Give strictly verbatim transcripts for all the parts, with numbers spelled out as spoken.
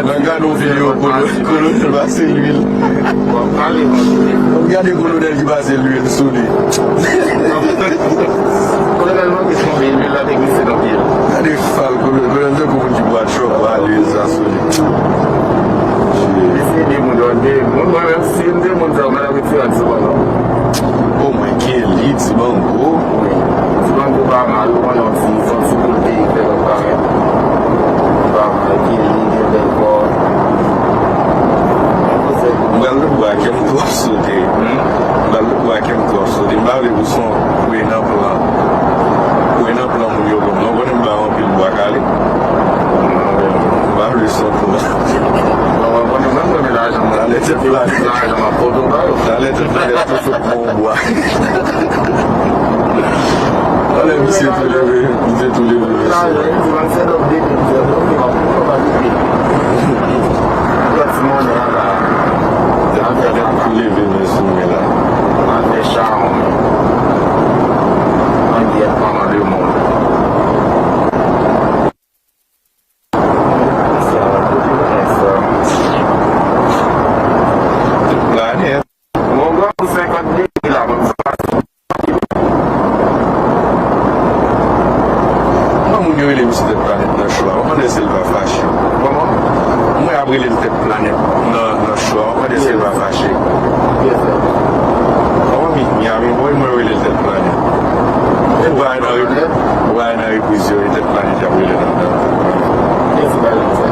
Nan gade yon videyo kolo- kolonèl pase lwil. Bon, pale, bon. Gade kolonèl ki pase lwil sou li. Kolonèl manke sonje lwil la te glise nan pye l. Gade fal kolonèl, kolonèl tankou moun ki bwè chòk, ba lwil sa sou li. Mesye, de moun, de moun, mwen menm, si m te moun sa, mwen t ap retire l sou mwen, non. O mwen, Kelly, Ti Mango. Wi. Ti Mango pa mal, ou konnen yon ti, se yon ti boul peyi k fè lòt parèt. Li pa mal, Kelly, gen bèl kò. M pral lòt bò a, kè m twò sote. Hmm? M pral lòt bò a, kè m twò sote. M pa vle pou son kwe nan plan. Kwe nan plan moun yo ban m. Non, konnen m pa anpil bwa kale. M pa vle son kwe. Bon, mwen konnen mwen, mwen, men lajan mwen. Talè tèt planèt. Lajan m ap poto ba yo. Talè tèt planèt tou sot pran yon bwa. Talè misye tou leve, misye tou leve mesye. Lajan, ti man, se lòt de mil, se lòt de mil, se lòt de mil. Lòt ti monnen an la. Talè tèt leve men sou mwen la. An fè chawon. An di èt manman lemonn. Mwen moun yo rele misye tèt planèt nan cho a. Mwen mande si l pa fache. Kòman? Mwen ap rele l tèt planèt nan, nan cho a. Mwen mande si l pa fache. Kòman mi, mi a mi boy, mwen rele l tèt planèt. Ou pa nan rep-, ou pa nan repriz yo, e tèt planèt y ap rele nan, nan. Kiyès ki pale konsa?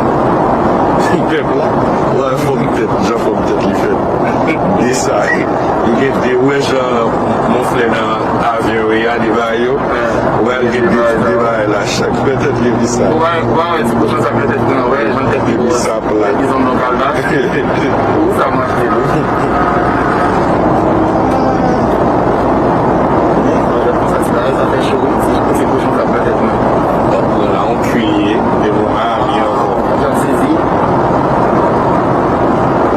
Pèp la. Wè, fòm tèt, jan fòm tèt li fèt. Li sa. Li gen de, ou wè jan moflè nan avyon yo ye a, de bagay yo. Wè, li gen de, de bagay la, chak fè tèt li pi sa. Ou pa, ou pa wè ti kochon sa fè tèt mwen, wè, jan tèt li pi sa plat. Tèt li sanble yon kalbas. Ou sa mache, wi. Sa, ti bagay sa fè cho, wi. Ti, ti kochon sa fè tèt mwen. Donk, la, on kwiye, de bon, a, mi ankò. Jan sezi.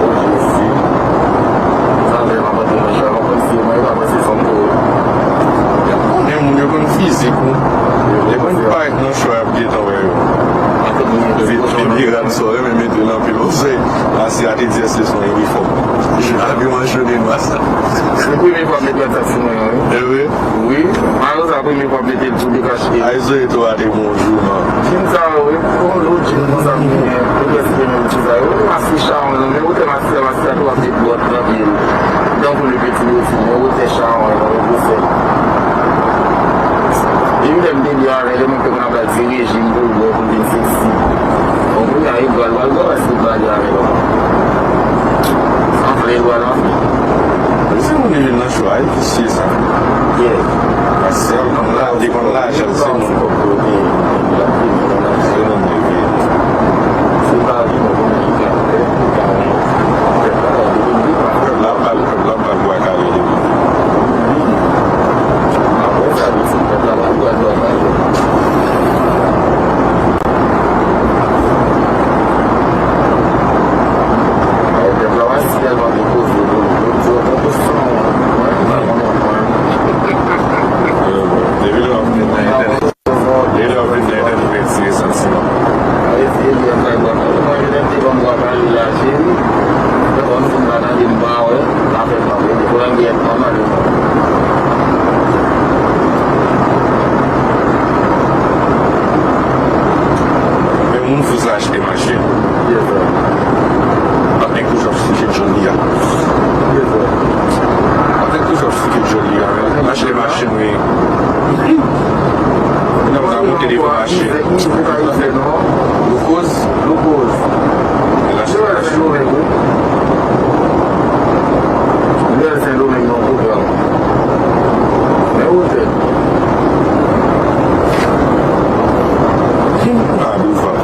O Jezi. Sa fè m ap antre nan cho a, m ap panse, mwen, yo pa panse se yon kou. Y ap konnen moun yo konn fizik ou. Yo konn parèt nan cho a, y ap gentan wè yo. Depi, depi rad sa w renmen mete l anpil, ou se, Asi a te di èske se yon inifòm. Abiman jòn e nwa sa. Se premye fwa m met rad sa sou mwen an, wi. E vre? Wi. Malè sa premye fwa m mete l tou dekache. Ay, Zoe, tou a te bon jou, non. Jin sa yo, wi. Yon lòt jin konsa m genyen. Ou prèske menm ti sa yo. Wi, masi chawon nan men. Ou te masi sa, masi sa tou ap met bòt nan pye l. Tankou le peti boti, men ou te chawon nan, ou te sèl. Depi lè m te di avè l, yo montre m ap al ti rejim pou l bwè pou l vin seksi. Bon, kounye a, yo pral, pral bwè, èske l pral di avè l ankò? Anfle, l pral anfle. Men se moun li vin nan cho a, wi. Se sa. Yeah. Paske l konn la, li konn lajan, se moun. Se moun li vin. Pèp la, pèp la, pèp la, bwa kale li. Depi lè w ap vin nan entèvyou, depi lè w ap vin nan entèvyou, w retire santiman. Men moun fou sa achte machin. Yes, sir. Patnè kouz w ap fouke joli a. Yes, sir. Patnè kouz w ap fouke joli a. Achte machin, wi. Kounye a m ka monte devan machin. Glukoz? Glukoz. L achte machin. Lè Sendomeng nan pwogram. Men ou tèt. Kin pa douvan.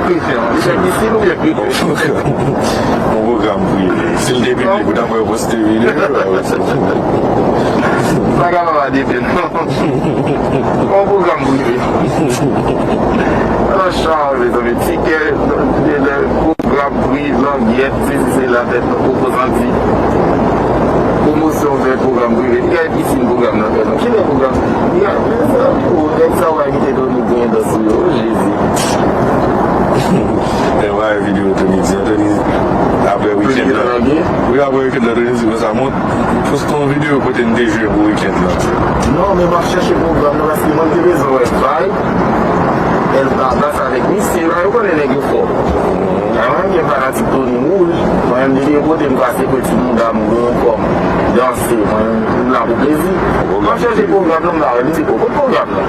Yon pwogram prive. Si l te piblik, ou ta kwè yo poste videyo a. Bagay pa pa depi non. Yon pwogram prive. Ala chal, mezanmi. Tikè, pwogram prive, langyèt, sesi, sela, tèt opozan di. Pwomosyon fè pwogram prive. Li ka isi pwogram nan fè non. Kilè pwogram? Li ka, mezanmi, o, nèg sa w a kite Tony gen dan sou yo. O, Jezi. E w a videyo Tony di, Tony, apre wikend lan. Wi, apre wikend lan, Tony di konsa, mont, poste yon videyo kote n te jwe pou wikend lan. Non, men m ap chèche pwogram nan, paske mwen te bezwen wè vibe. El Babas avèk misye la, yo konnen nèg yo fò. Mwen menm gen fanatik Tony Wouj, mwen menm depi yo pote m pase pou ti mouda m gon kòm danse, mwen menm m la pou plezi. M ap chèche pwogram nan, m pa wè, m di, "Ko, kot pwogram nan?"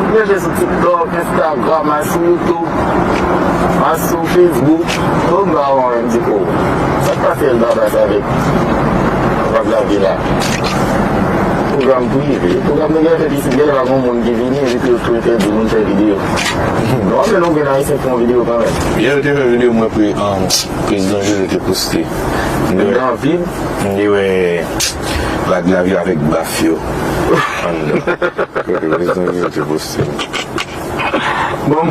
M chèche sou TikTok, Instagram, al sou YouTube, al sou Facebook, tout m pa wè anyen, m di, "O, sa k pase El Babas avèk Vag Lavi la?" Pwogram prive. Pwogram nèg yo fè isit, gen pa gon moun ki vini, epi yo tou entèdi moun fè videyo. Non, men nou gen Ayisyen k fè yon videyo kanmenm. Yè, yo te fè videyo, mwen, pre, um, Prezidan Jojo te poste. Nan vil. M te wè Vag Lavi avèk baf yo anndan. Kote Prezidan Jojo te poste. Bon.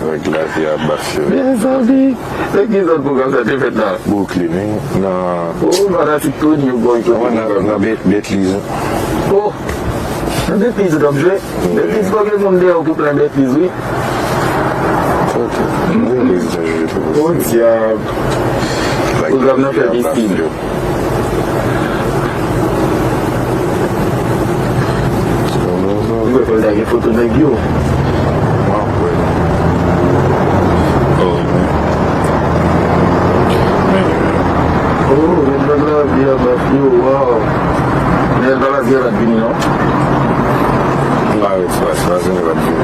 Vag Lavi a baf yo. Mezanmi, se ki zòt pwogram sa te fèt la? Brooklyn, wi. Nan... O, fanatik Tony yo bòy Tony. Nan, nan Be-, Betliz. O, nan Betliz ou t ap jwe? Betliz pa gen moun dèyè w pou plen Betliz, wi. Ok. Betliz, jan jwe tou. O dyab. Pwogram nan fèt isit. Mwen kwè fò l ta gen foto nèg yo. Oh, men. Oh, men nèg la, vi a baf yo, waw. Men el pa la gen rat vini, non. M pa wè ti pase, pase gen rat vini.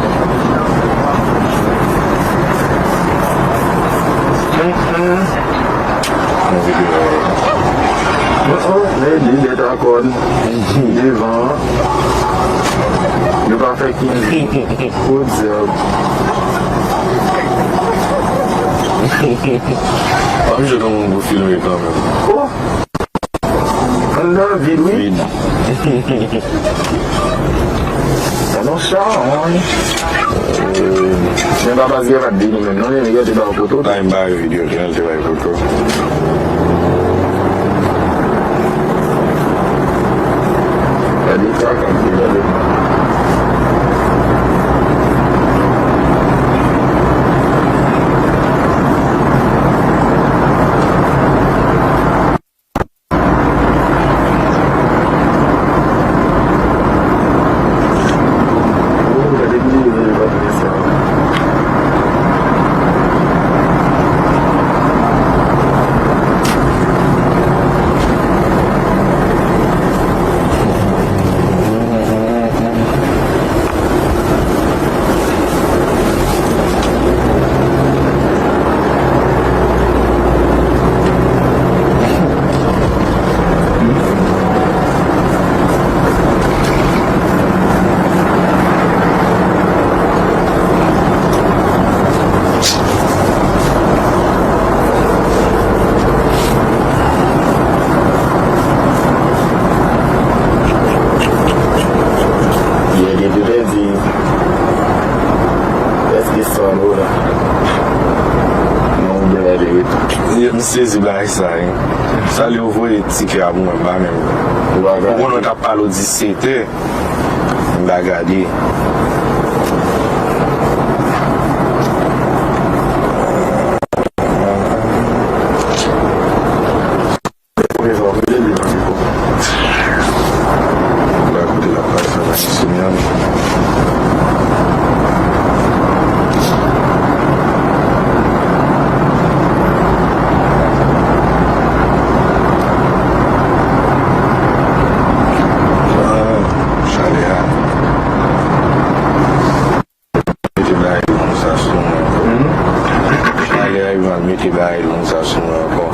Yon videyo. Oh, oh, men li nèt akòn. Devan. Yo pa fè kenze. O dyab. Pa m jwenn yon moun pou filme kanmenm. Oh! Anndan vid, wi. Vid. Sa non sa, wi. Men pa paske pa di nou menm, non, nèg yo te ba w foto. Bay m bay videyo, te al te bay foto. Gade sa, gade, gade. Yè gen te pèdi. Èske san dola? Non, ou dwe ale retou. M sezi bagay sa, wi. Sa lè yo voye tikè a pou mwen, m pa menm. Ou pa ka. Ou konnen w t ap pale w disetè. M pa gade. Chalè a. Mete bagay long sa sou mwen ankò. Hmm? Chalè a, Ivan, mete bagay long sa sou mwen ankò.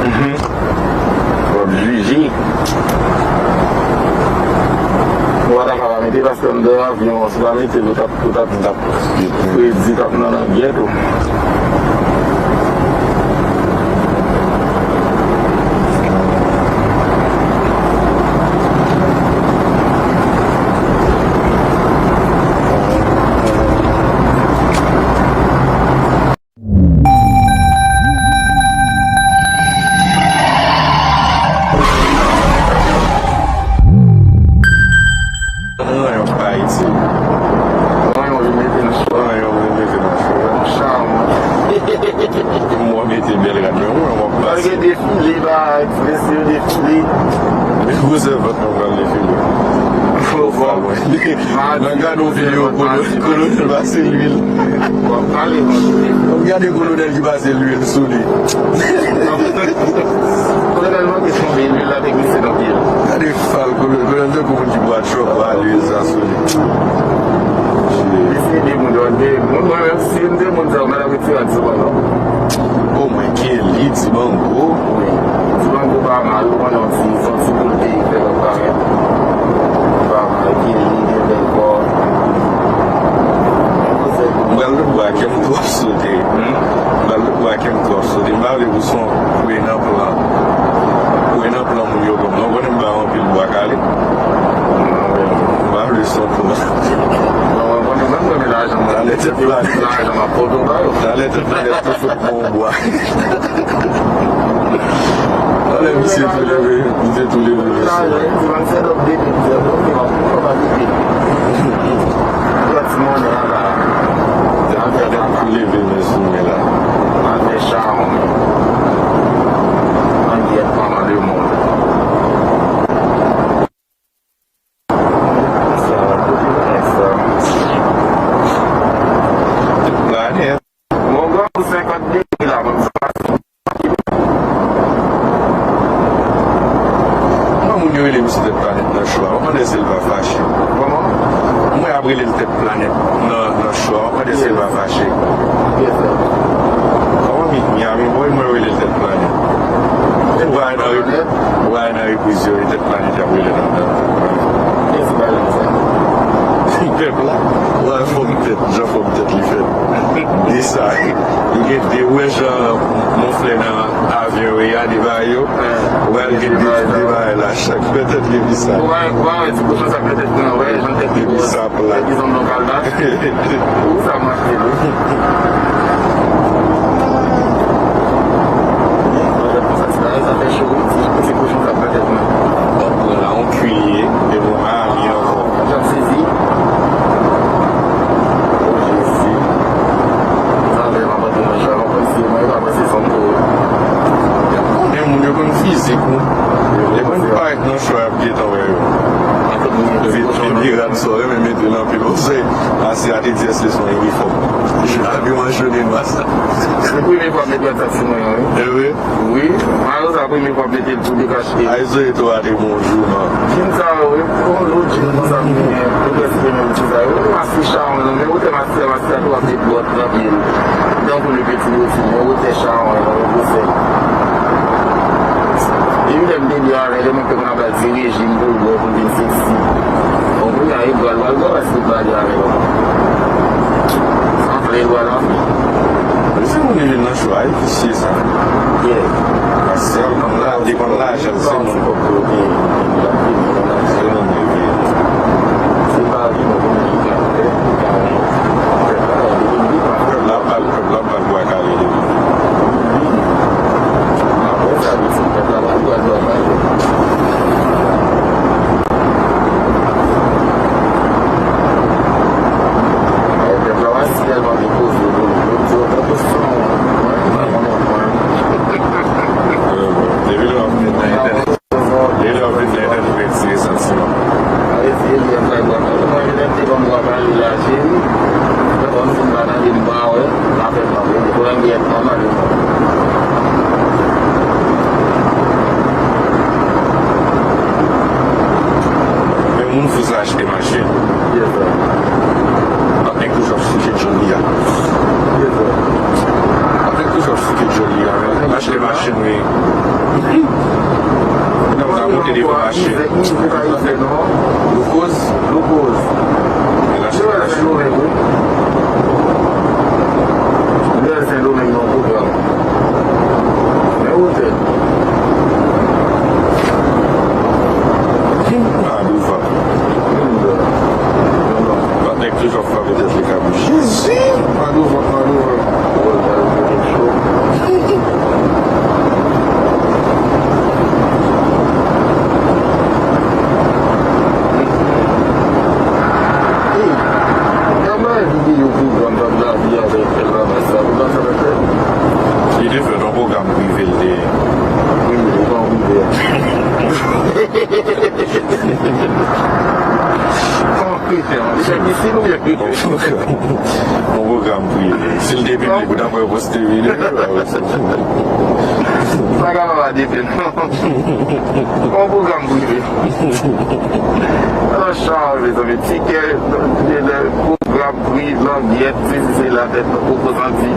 Mhm. W ap jije. Ou pa ta ka pa mete, paske anndan avyon an, si w pa mete l, ou t ap, ou t ap, t ap fredi, t ap nan langyèt ou. Ranyon pa itil. Ranyon vin mete nan cho. Ranyon vin mete nan cho. Yon chawon. Mwen mete bèl rad mwen, mwen wap pase. Malgre defile, ba, ti mesye yo defile. Men gwosè vant mwen pral defile. Fò, fò. Nan gade yon videyo, Kolonèl pase lwil. W ap pale, man. W ap gade Kolonèl ki pase lwil sou li. Kolonèl manke tonbe, lwil la te glise nan pye l. Gade fal Kolonèl, Kolonèl tankou moun ki bwè twòp alwiz la sou li. Mesye, de moun yo, de moun, mwen menm, si m te moun sa, mwen t ap retire rad sou mwen, non. O mwen, Kelly, Ti Bango. Wi. Ti Bango pa mal, ou konnen yon ti, se yon ti boul peyi k fè lòt parèt. Li pa mal, Kelly gen bèl kò. M pral lòt bò a, kè m twò sote. Hmm? M pral lòt bò a, kè m twò sote. M pa vle pou son kwe nan plan. Kwe nan plan moun yo ban m. Non, konnen m ba anpil bwa kale. M pa vle son plan. Non, mwen konnen menm mwen gen lajan mwen. Talè tèt planèt. Lajan m ap pote w ba yo. Talè tèt planèt tou sot pran yon bwa. Talè misye tou leve, misye tou leve mesye. Lajan, ti man sèt ap depi, misye ap monte, m ap pran pa depi. Pran ti monnen an la. Talè tèt ap leve men sou mwen la. Al fè chawon. Angyèt manman lemonn. Planèt. Mon gran pou senkant degré la, bon, sa. Kòman moun yo rele misye tèt planèt nan cho a? Mwen konnen si l pa fache. Kòman? Mwen ap rele l tèt planèt nan, nan cho a. Mwen konnen si l pa fache. Kòman mi, Miami boy, mwen rele l tèt planèt. Ou va nan, ou va nan repriz yo, e tèt planèt y ap rele nan, nan. Kiyès ki pale konsa? Pèp la. Wè, fòm tèt, jan fòm tèt li fèt. De sa, li gen de, ou wè jan mon flè nan avyon yo ye a, de bagay yo. Ou wè, li gen de, de bagay la, chak fè tèt li bizar. Ou wè, ou wè, ti kochon sa fè tèt mwen, wè, jan tèt li bizar. Plat. Epi zanmi kalda. Ou sa mache wi. Sa ti bagay sa fè cho wi. Ti, ti kochon sa pran tèt mwen. Bon, pran la, on kilye, de bon Miami ankò. Jan sezi. O Jezi. Sa vle m ap antre nan chay, m ap panse, mwen pa panse zanmi tou. Konnen moun yo konn fizik ou. Yo konn parèt nan chay. Gentan wè yo. Epi, epi rad sa w renmen mete l anpil. Ou se, Asya te di èske se yon inifòm. Jina byen manchone nwa sa. Se premye fwa m met rad sa sou mwen an, wi. E vre? Wi. Mayo sa premye fwa m mete l pou dekache. Ay, Zoe, to a te bon jou, man. Jin sa yo, wi. Yon lòt jin konsa m genyen. Yo prèske menm ti sa yo. Masi chawon nan men, ou te masi, masi a tou ap met bòt nan pye l. Tankou le peti boti, men ou te chawon nan men, gwosè. Depi lè m te di avè l, yo montre m ap Ti rejim pou l bwè pou l vin seksi. Bon, kounye a, Edward pral bwè, èske l pral bwè avè l? Anfle Edward anfle. Li se moun li vin nan cho a, e visye sa. Yeah. Paske l konn la, li konn lajan l, se moun. Se moun li vin. Se pa vin pou li ka fè, li ka fè. Pèp la, depi li pa fè. Pèp la pral, pèp la pral bwè kale depi. Apre sa, li di pèp la pral bwè dlo kale. Pèp la pa si tèlman vin poze pou li. Yo di yo tankou son, mwen, mwen, mwen, mwen. Depi lè w ap met nan entènèt. Lè w ap met nan entènèt, ou retire santiman. Alè di Eli an kay bwa kale. Mwen, menm te ban m bwa kale la, cheri. Lè ban m fin pa tande m pa wè. Afè pa vre. Pou langyèt manman li. Men moun fou sa achte machin. Yes, sir. Patnè toujou ap fouke Johnny a. Yes, sir. Patnè toujou ap fouke Johnny a, men. Achte machin, wi. Nan, nan monte devan machin. Ou koz? Yon pwogram prive. Si l te piblik, ou t ap wè yo poste videyo. Sa ka pa depi non. Yon pwogram prive. An chal, mezanmi. Tikè, pwogram prive, langyèt, sesi, sela, tèt nan koko santi.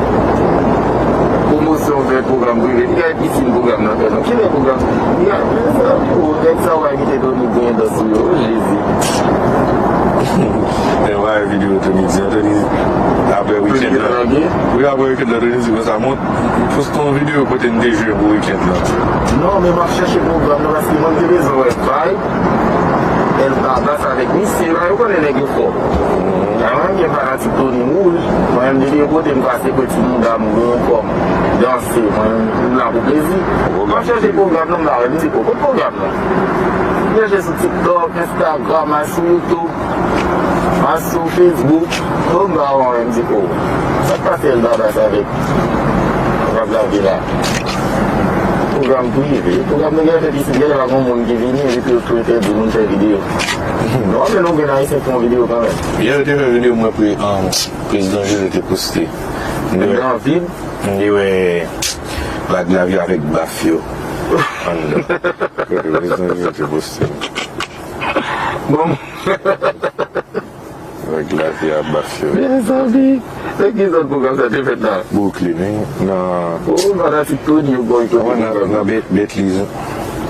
Pwomosyon fè pwogram prive. Li kay pisin pwogram nan fè non. Kilè pwogram? Li a, mezanmi, o, nèg sa w a kite Tony gen dan sou yo, o Jezi. Men w a wè videyo Tony di, Tony, apre wikend lan. Wi, apre wikend lan, Tony di konsa, mont, poste yon videyo kote n te jwe pou wikend lan. Non, men m ap chèche pwogram nan, paske mwen, m te bezwen wè vibe. El Babas avèk misye, la, yo konnen nèg yo fò. Mwen, m gen fanatik Tony wouj. Mwen, m te gen kote m pase, pran ti mouda m, gon kòm danse. Mwen, m la pou plezi. M ap chèche pwogram nan, m pa wè, m di, "Ko, kot pwogram nan?" M chèche sou TikTok, Instagram, ak sou YouTube, ak sou Facebook. Bon, m pa wè, m di, "Ko, sa k pase El Babas avèk Rap Lavi la?" Pwogram prive. Pwogram nan gen fè isit, gen lè pa gon moun ki vini, epi yo tou entèdi moun fè videyo. Non, men nou gen Ayisyen k fè yon videyo kanmenm. Yè, yo te fè videyo, mwen, pre-, um, Prezidan José te poste. M te wè, m te wè Rap Lavi avèk baf yo anndan. Kote Prezidan José te poste. Bon. Rap Lavi a baf yo. Mezanmi, se ki zòn pwogram sa te fèt la? Brooklyn, wi, nan... Oh, fanatik Tony yo boykote pwogram nan. Nan Bet-, Betliz.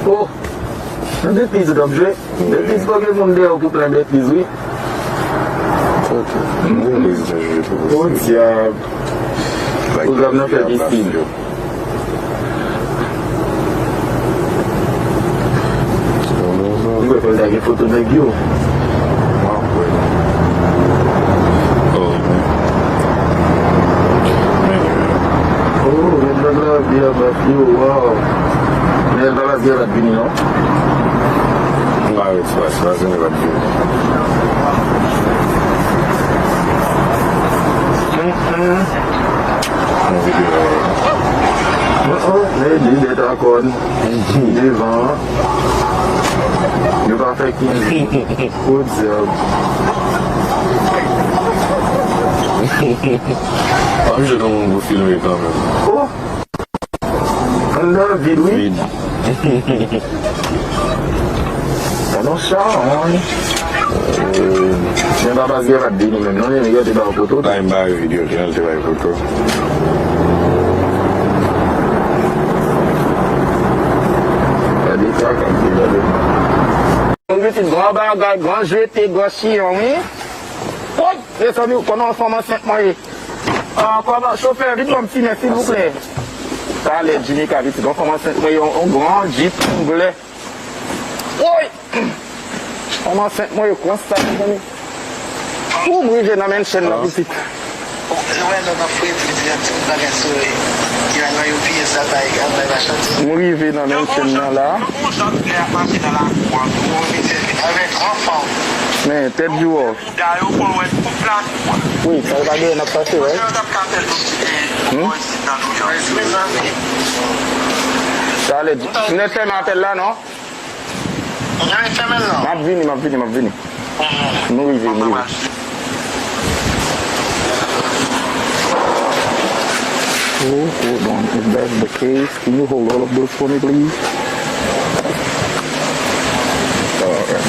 Oh, nan Betliz ou t ap jwe? Betliz, pa gen moun dèyè w ki plen Betliz, wi. Betliz, jan jwe tou. Oh, dyab. Pwogram nan fèt isit. M kwè fò l ta gen foto nèg yo. Oh, men nèg la byen baf yo, waw. Men El Babas gen lòt vini, non? M pa wè ti pase, pase gen lòt vini. Yon videyo. Oh, oh, men li nèt akòn. Devan an. Yo pa fè kenz. O dyab. Wap jwenn yon moun pou filme kanmenm. Oh! Anndan vid, wi. Vid. Sa nan chan, wi. Men pa baz gen rad vini menm, non, nèg yo te ba yo poto. Bay m bay videyo, Kenel te bay poto. Gade sa, gade, gade. Yon pitit gran bagay, gran jete, gran chiyon, wi. Woy! Mezanmi, ou konnen yon fanm ansent mwen ye. Ah, kòman, chofè, vin ban m ti men, silvouplè. Talè, Jimmy ka pitit, yon fanm ansent mwen ye, yon, yon gran Jeep Wrangler. Woy! Fanm ansent mwen ye, konsa, mezanmi. Ou m rive nan menn chèn nan, pitit. Ou wè lè n ap fouye plis gen ti bagay sou yo, y a nan U P S, al bay, al bay machandiz. M rive nan menn chèn nan la. Yon jan lè ap mache nan lakou an, yon mizè avèk gran fanm. Men, tèt di wò. Bouda yo fò wè tout lakou an. Wi, sa yo pa gen, n ap pase, wè. Yo t ap ka fè l yon ti, eh, bò isit nan New York, mezanmi. Talè, nou fèmen apèl la, non? M ap vini, m ap vini, m ap vini. Nou rive, nou rive. Oh, hold on. If that's the case, can you hold all of those for me, please? All right.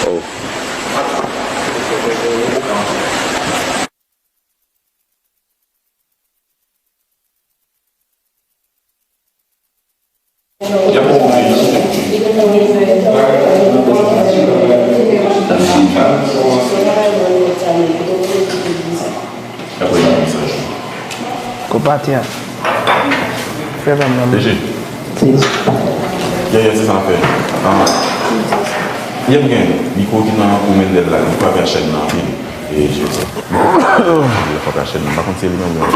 Oh. Konpatyan. Fè zanmi an. D J. Yè, yè, se sa n ap fè. Ah. Yè, m gen Nico ki nan kou Mendel la, li frape a chèn nan anpil. E, je, Nico frape a chèn nan. M pa konn si se li menm, non.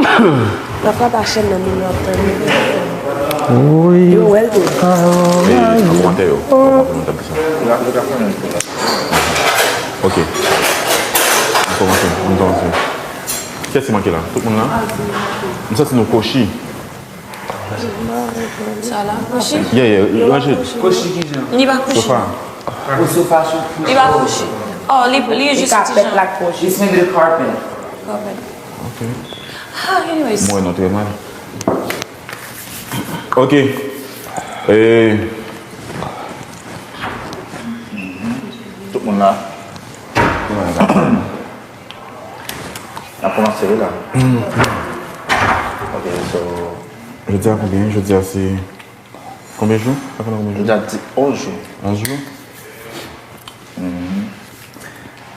L ap frape a chèn nan, moun yo ap tande. Wi. Yo wè l tou. E, nan kòmantè yo. Kòmantè yo, m t ap di sa. Ok. M kòmanse, m kòmanse. Kiyès ki manke la? Tout moun la? M santi nou kochi. Sa la, kouchi? Yeah, yeah, Rachid. Kouchi kijan? Li pa kouchi. Sofa. Ou sofa sou kouchi. Li pa kouchi. Oh, li, li jis ti jan. Li kapèt la kouchi. It's maybe the carpet. Carpet. Ok. Ah, anyways. Mwen, non, trè mal. Ok. E, tout moun la. N ap kòmanse, wi, la. Ok, so. Jodi a konbyen? Jodi a se konbyen jou? Sa fè nan konbyen jou? Jodi a di onz jou. Onz jou? Mhm.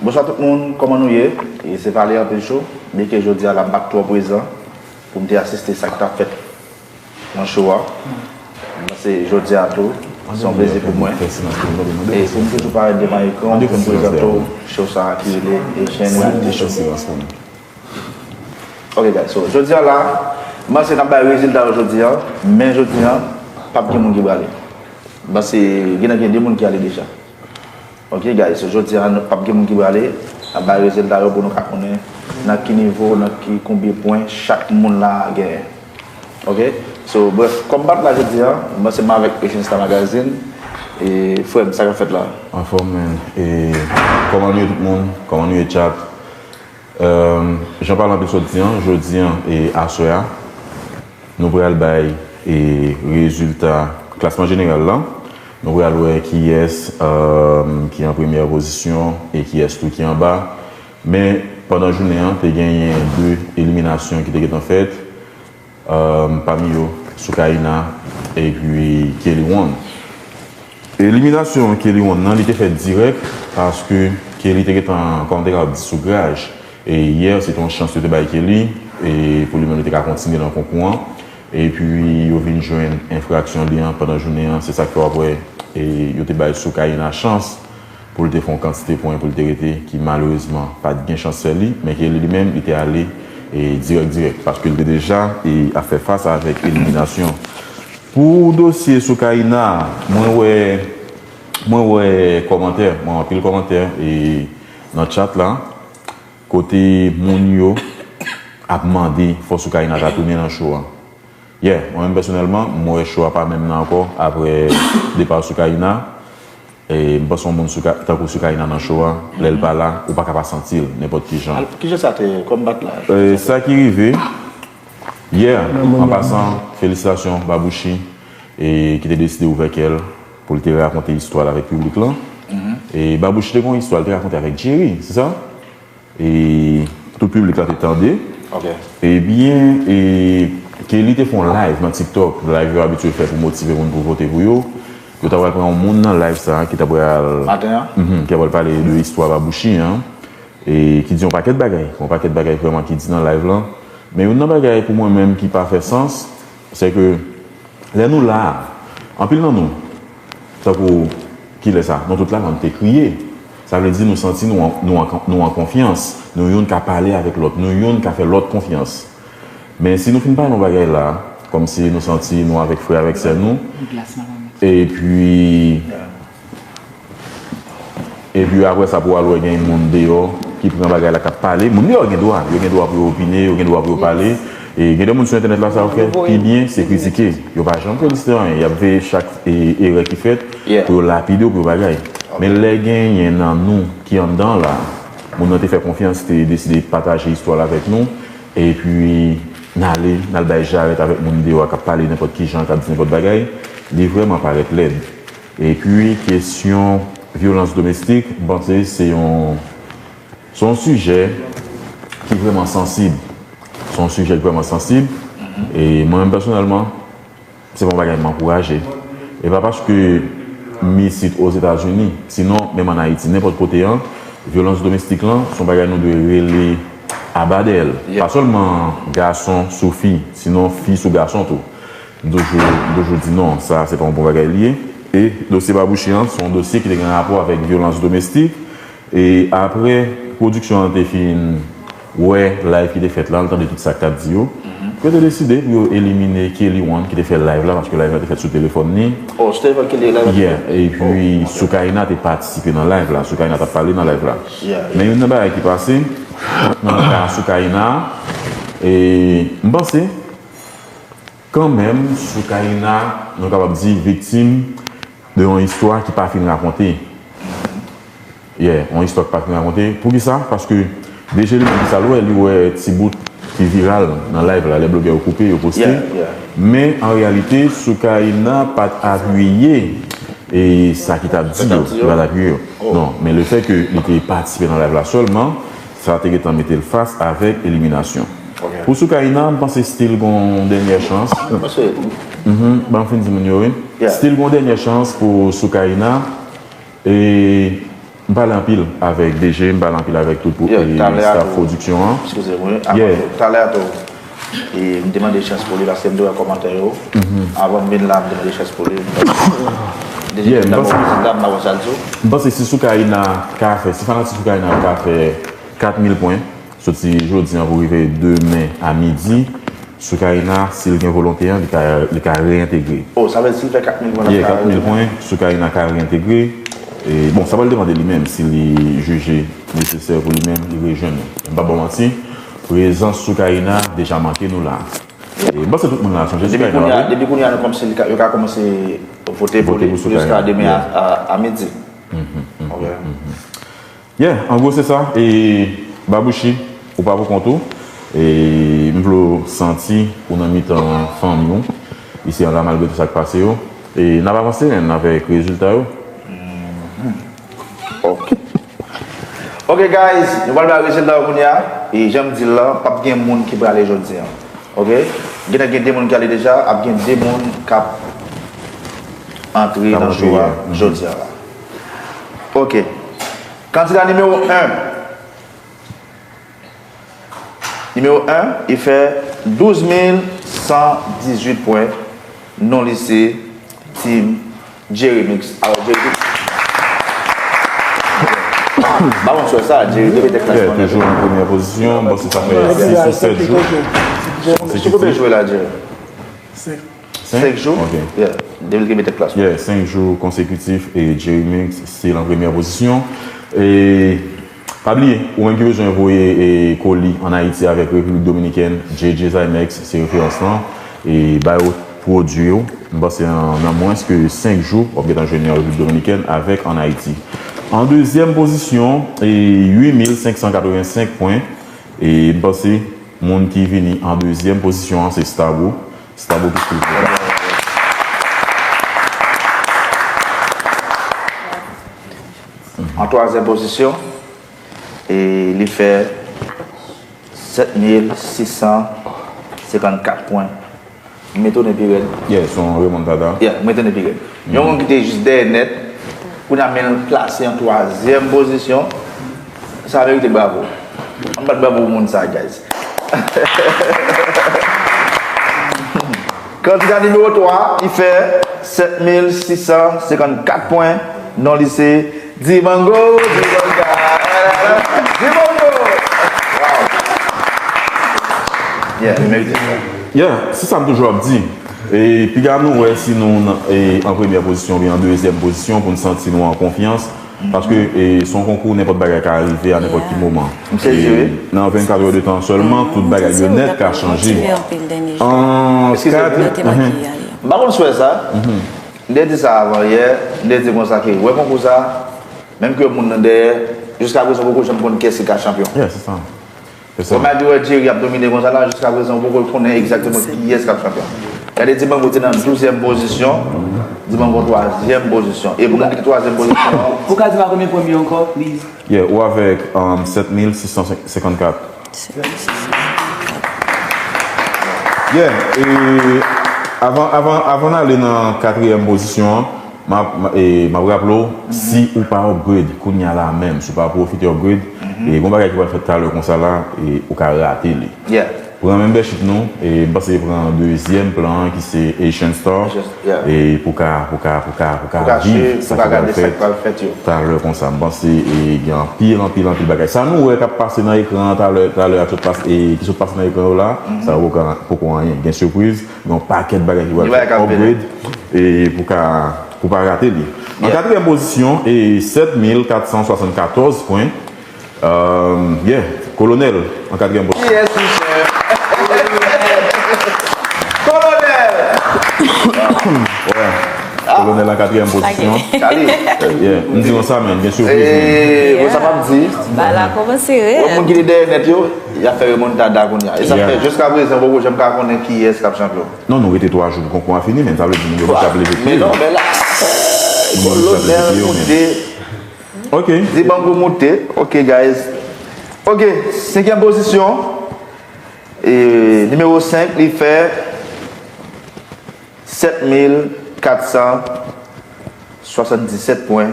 Bonswa tout moun, kòman nou ye? E se pale anpil cho, byenke jodi a la m pa t twò prezan pou m te asiste sa k t ap fèt nan show a. Mwen se jodi a tou, se yon plezi pou mwen. E pou m toujou parèt devan ekran pou m prezante w show sa a ki rele Echann Reality Show. Ok, guys, so, jodi a la, m panse n ap bay rezilta yo jodi a, men jodi a, p ap gen moun ki prale. M panse gen nan gen de moun ki ale deja. Ok, guys, so, jodi a, nou p ap gen moun ki prale, n ap bay rezilta yo pou nou ka konnen nan ki nivo, nan ki konbyen pwen chak moun la genyen. Ok? So, bref, kòm m pa t la jodi a, m panse m avèk Asian Star Magazine, e frè m, sa k ap fèt la? Anfòm, man. E kòman nou ye tout moun? Kòman nou ye chat? Jan pale anpil sot di an, jodi an e aswè a, nou pral bay e rezilta klasman jeneral la. Nou pral wè kiyès ki an premyè pozisyon e kiyès tou ki anba. Men pandan jounen an, te genyen de eliminasyon ki te gentan fèt. Pami yo, Soukaina epi Kelly One. Eliminasyon Kelly One nan, li te fèt dirèk, paske Kelly te gentan, kòman te kapab di, sou graj. E yè, se te yon chans yo te bay Kelly, e pou li menm, li te ka kontinye nan konkou an. Epi, yo vin jwenn enfraksyon li an pandan jounen an. Se sa k fè w ap wè, e yo te bay Soukaina chans pou l te fè yon kantite pwen pou l te rete, ki malerezman pa t gen chans fè li, men Kelly li menm, li te ale, e dirèk dirèk, paske l te deja, e ap fè fas avèk eliminasyon. Pou dosye Soukaina, mwen wè, mwen wè kòmantè, mwen wè anpil kòmantè, e nan chat la, kote moun yo ap mande fò Soukaina ta tounen nan show a. Yeah, mwen menm pèsonèlman, m wè show a pa menm nan ankò apre depa Soukaina. E m panse yon moun Souka-, tankou Soukaina nan show a, lè l pa la, ou pa ka pa santi l nenpòt ki jan. Al-, kijan sa te ye? Kòm bat la? E, sa ki rive, yeah, an pasan, felisitasyon Babouchi, e ki te deside ouvè kè l pou l te rakonte istwa l avèk piblik lan. E Babouchi te gen yon istwa l te rakonte avèk Jerry, se sa? E tout piblik la te tande. Ok. Ebyen, e Kelly te fè yon live nan TikTok, live yo abitye fè pou motive moun pou vote pou yo. Yo ta pral pran yon moun nan live sa ki ta pral, mhm, ki ta pral pale de istwa Babouchi an, e ki di yon pakèt bagay, yon pakèt bagay vrèman ki di nan live lan. Men youn nan bagay pou mwen menm ki pa fè sans, se ke lè nou la a, anpil nan nou, tankou kilè sa, nou tout la, nou te kriye. Sa vle di nou santi nou an, nou an, nou an konfyans, nou youn ka pale avèk lòt, nou youn ka fè lòt konfyans. Men si nou fin pale yon bagay la, kòmsi nou santi nou avèk frè, avèk sè nou, epi Epi apre sa, pou w al wè gen moun deyò ki pran bagay la, k ap pale. Moun deyò gen dwa, yo gen dwa pou yo opine, yo gen dwa pou yo pale. E gen de moun sou entènèt la, sa yo fè pi byen, se kritike. Yo pa janm felisite anyen. Y ap veye chak, e, erè ki fèt pou yo lapide w, pou yo bagay. Men lè genyen nan nou ki anndan la, moun nan te fè konfyans, te deside pataje istwa l avèk nou, epi n ale, n al bay jarèt avèk moun deyò a k ap pale nenpòt ki jan, k ap di nenpòt bagay, li vrèman parèt lèd. Epi, kesyon vyolans domestik, m panse se yon, se yon sijè ki vrèman sansib. Se yon sijè ki vrèman sansib. E mwen menm pèsonèlman, se pa yon bagay m ankouraje. E pa paske m isit Ozetazini, sinon menm ann Ayiti, nenpòt kote an, vyolans domestik lan, se yon bagay nou dwe rele aba dèyè l. Pa sèlman gason sou fi, sinon fi sou gason tou. M toujou, m toujou di non, sa se pa yon bon bagay li ye. E dosye Babouchi an, se yon dosye ki te gen rapò avèk vyolans domestik. E apre pwodiksyon an te fin wè live ki te fèt la, l tande tout sa k t ap di yo, yo te deside pou yo elimine Kelly One ki te fè live la, paske live la te fèt sou telefòn li. Oh, sou telefòn Kelly live la te fèt? Yeah, epi Soukaina te patisipe nan live la, Soukaina t ap pale nan live la. Men youn nan bagay ki pase, nan ka Soukaina, e m panse, kanmenm, Soukaina, nou kapab di, viktim de yon istwa ki pa fin rakonte. Yeah, yon istwa ki pa fin rakonte. Poukisa? Paske D J li menm, sa l wè, li wè ti bout ki viral nan live la, lè blogè yo koupe, yo poste. Yeah, yeah. Men, an reyalite, Soukaina pa t apiye e sa ki t ap di yo, li pa t apiye yo. Oh. Non, men lefètke li te patisipe nan live la sèlman, sa te gentan mete l fas avèk eliminasyon. Ok. Pou Soukaina, m panse still gon dènyè chans. Mwen panse. Mhm, ban m fin di moun yo, wi. Yeah. Still gon dènyè chans pou Soukaina. E m pale anpil avèk D J, m pale anpil avèk tout pou, yeah, e talè a staff tou, pwodiksyon an. Eskize m, wi. Yeah. Talè a tou, e m te mande chans pou li, paske m te wè kòmantè yo. Mhm. Avan m vin la, m te mande chans pou li. D J, yeah, m panse, m pa wè sa l di w. M panse si Soukaina ka fè, si fanatik Soukaina yo ka fè kat mil pwen, soti jodi an pou rive demen a midi, Soukaina, si l gen volonte an, li ka, li ka reyentegre. Oh, sa vle di si l fè kat mil pwen, yeah, l ap ka kat mil pwen, Soukaina ka reyentegre. E, bon, sa pral depann de li menm, si li jije nesesè pou li menm, li rejwenn nou. M p ap ba w manti, prezans Soukaina deja manke nou la. E, m panse tout moun la sonje Soukaina, wi. Depi kounye a, depi kounye a, nou kòmanse, yo ka kòmanse vote pou li, jiska demen a, a, a midi. Mhm, mhm, mhm. Yeah, an gwo se sa. E Babouchi, ou pa pou kont ou. E m vle w santi ou nan mitan fanmi w isi an la, malgre tout sa k pase yo. E n ap avanse, menn, avèk rezilta yo. Mhm. Ok. Ok, guys, nou pral bay rezilta yo kounye a. E jan m di l lan, p ap gen moun ki prale jodi an. Ok? Gentan gen de moun ki ale deja, ap gen de moun k ap antre nan show a jodi a la. Ok. Kandida nimewo en. Nimewo en, li fè douz mil san dizuit pwen. Non li se Team Jerry Mix. Alò, Jerry Mix. Ba bon swè sa, Jerry te mete klas. Yeah, toujou an premyè pozisyon, bon, se sa fè sis ou sèt jou. Sou konbyen jou la, Jerry? Senk. Senk? Senk jou? Ok. Yeah, depi l te mete klas. Yeah, senk jou konsekitif e Jerry Mix still an premyè pozisyon. E pa bliye, ou menm ki bezwen voye e koli ann Ayiti avèk Repiblik Dominikèn, J J Zymex se referans lan. E ba yo pwodui yo, m panse an, nan mwens ke senk jou, w ap gentan jwenn li an Repiblik Dominikèn avèk ann Ayiti. An dezyèm pozisyon, e uit mil senk san katrevensenk pwen, e m panse moun ki vini an dezyèm pozisyon an se Starbo. Starbo ki sou An twazyèm pozisyon, e li fè sèt mil sis san senkannkat pwen. M etone pi rèd. Yeah, se yon remontada. Yeah, m etone pi rèd. Yon moun ki te jis dèyè nèt, kounye a men l plase an twazyèm pozisyon, sa merite bravo. Ann bat bravo pou moun sa, guys. Kandida nimewo twa, li fè sèt mil sis san senkannkat pwen. Non li se Dibango, Dibango. Dibango. Wow. Yeah, li merite sa. Yeah, se sa m toujou ap di. E piga nou wè si nou nan, e, an premyè pozisyon oubyen an dezyèm pozisyon pou n santi nou an konfyans. Paske, e, se yon konkou, nenpòt bagay ka rive a nenpòt ki moman. M sezi, wi. E nan vennkat è de tan sèlman, tout bagay yo nèt ka chanje. An kat... Eskize m, wi. M pa konn swè sa. M te di sa avan yè, m te di konsa ke wè konkou sa, menm ke moun nan dèyè, jiska prezan poko janm konn kiyès ki ka chanpyon. Yeah, se sa. Se sa. Bon, malgre wè Jerry ap domine konsa la, jiska prezan ou poko konnen egzakteman kiyès k ap chanpyon. Gade Dibango te nan douzyèm pozisyon, Dibango twazyèm pozisyon. E pou moun ki te twazyèm pozisyon an, ou ka di m a konbyen pwen m ye ankò, please? Yeah, ou avèk, um, sèt mil sis san senkannkat. Yeah, e avan, avan, avan n ale nan katriyèm pozisyon an, m ap, m, e, m ap raple w, si ou pa upgrade kounye a la menm, si ou pa pwofite upgrade, e gon bagay ki pral fèt talè konsa la, e ou ka rate li. Yeah. Pran menm bèchit nou, e m panse pran dezyèm plan an ki se Asian Star, e pou ka, pou ka, pou ka, pou ka viv sa ki pral fèt talè konsa. M panse, e, gen anpil, anpil, anpil bagay. Sa nou wè k ap pase nan ekran an talè, talè a ki sot pase, e ki sot pase nan ekran yo la, sa poko, poko anyen. Gen sipriz, gen yon pakèt bagay ki pral fèt upgrade, e pou ka, pou pa rate li. An katriyèm pozisyon, e sèt mil kat san swasannkatòz pwen. Um, yeah, Kolonèl, an katriyèm pozisyon. Yes, michè. Kolonèl, Wè. Kolonèl an katriyèm pozisyon. Kali. Yeah. M di konsa, men, gen sipriz, men. Eee, bon, sa pa m di. Bagay la kòmanse Bon, moun rèd. Ki te dèyè nèt yo, y ap fè remontada kounye a. E sa Yeah. fè, jiska prezan, poko janm ka konnen kiyès k ap chanpyon. Non, nou rete twa jou pou konkou a fini, men sa vle di moun yo deja ap leve pye Men yo. non, men la. Moun yo deja ap leve Kolonèl pye yo, moute. men. Ok. Dibango moute. Ok, guys. Ok, senkyèm pozisyon. E, nimewo senk, li fè sèt mil kat san swasanndiset pwen.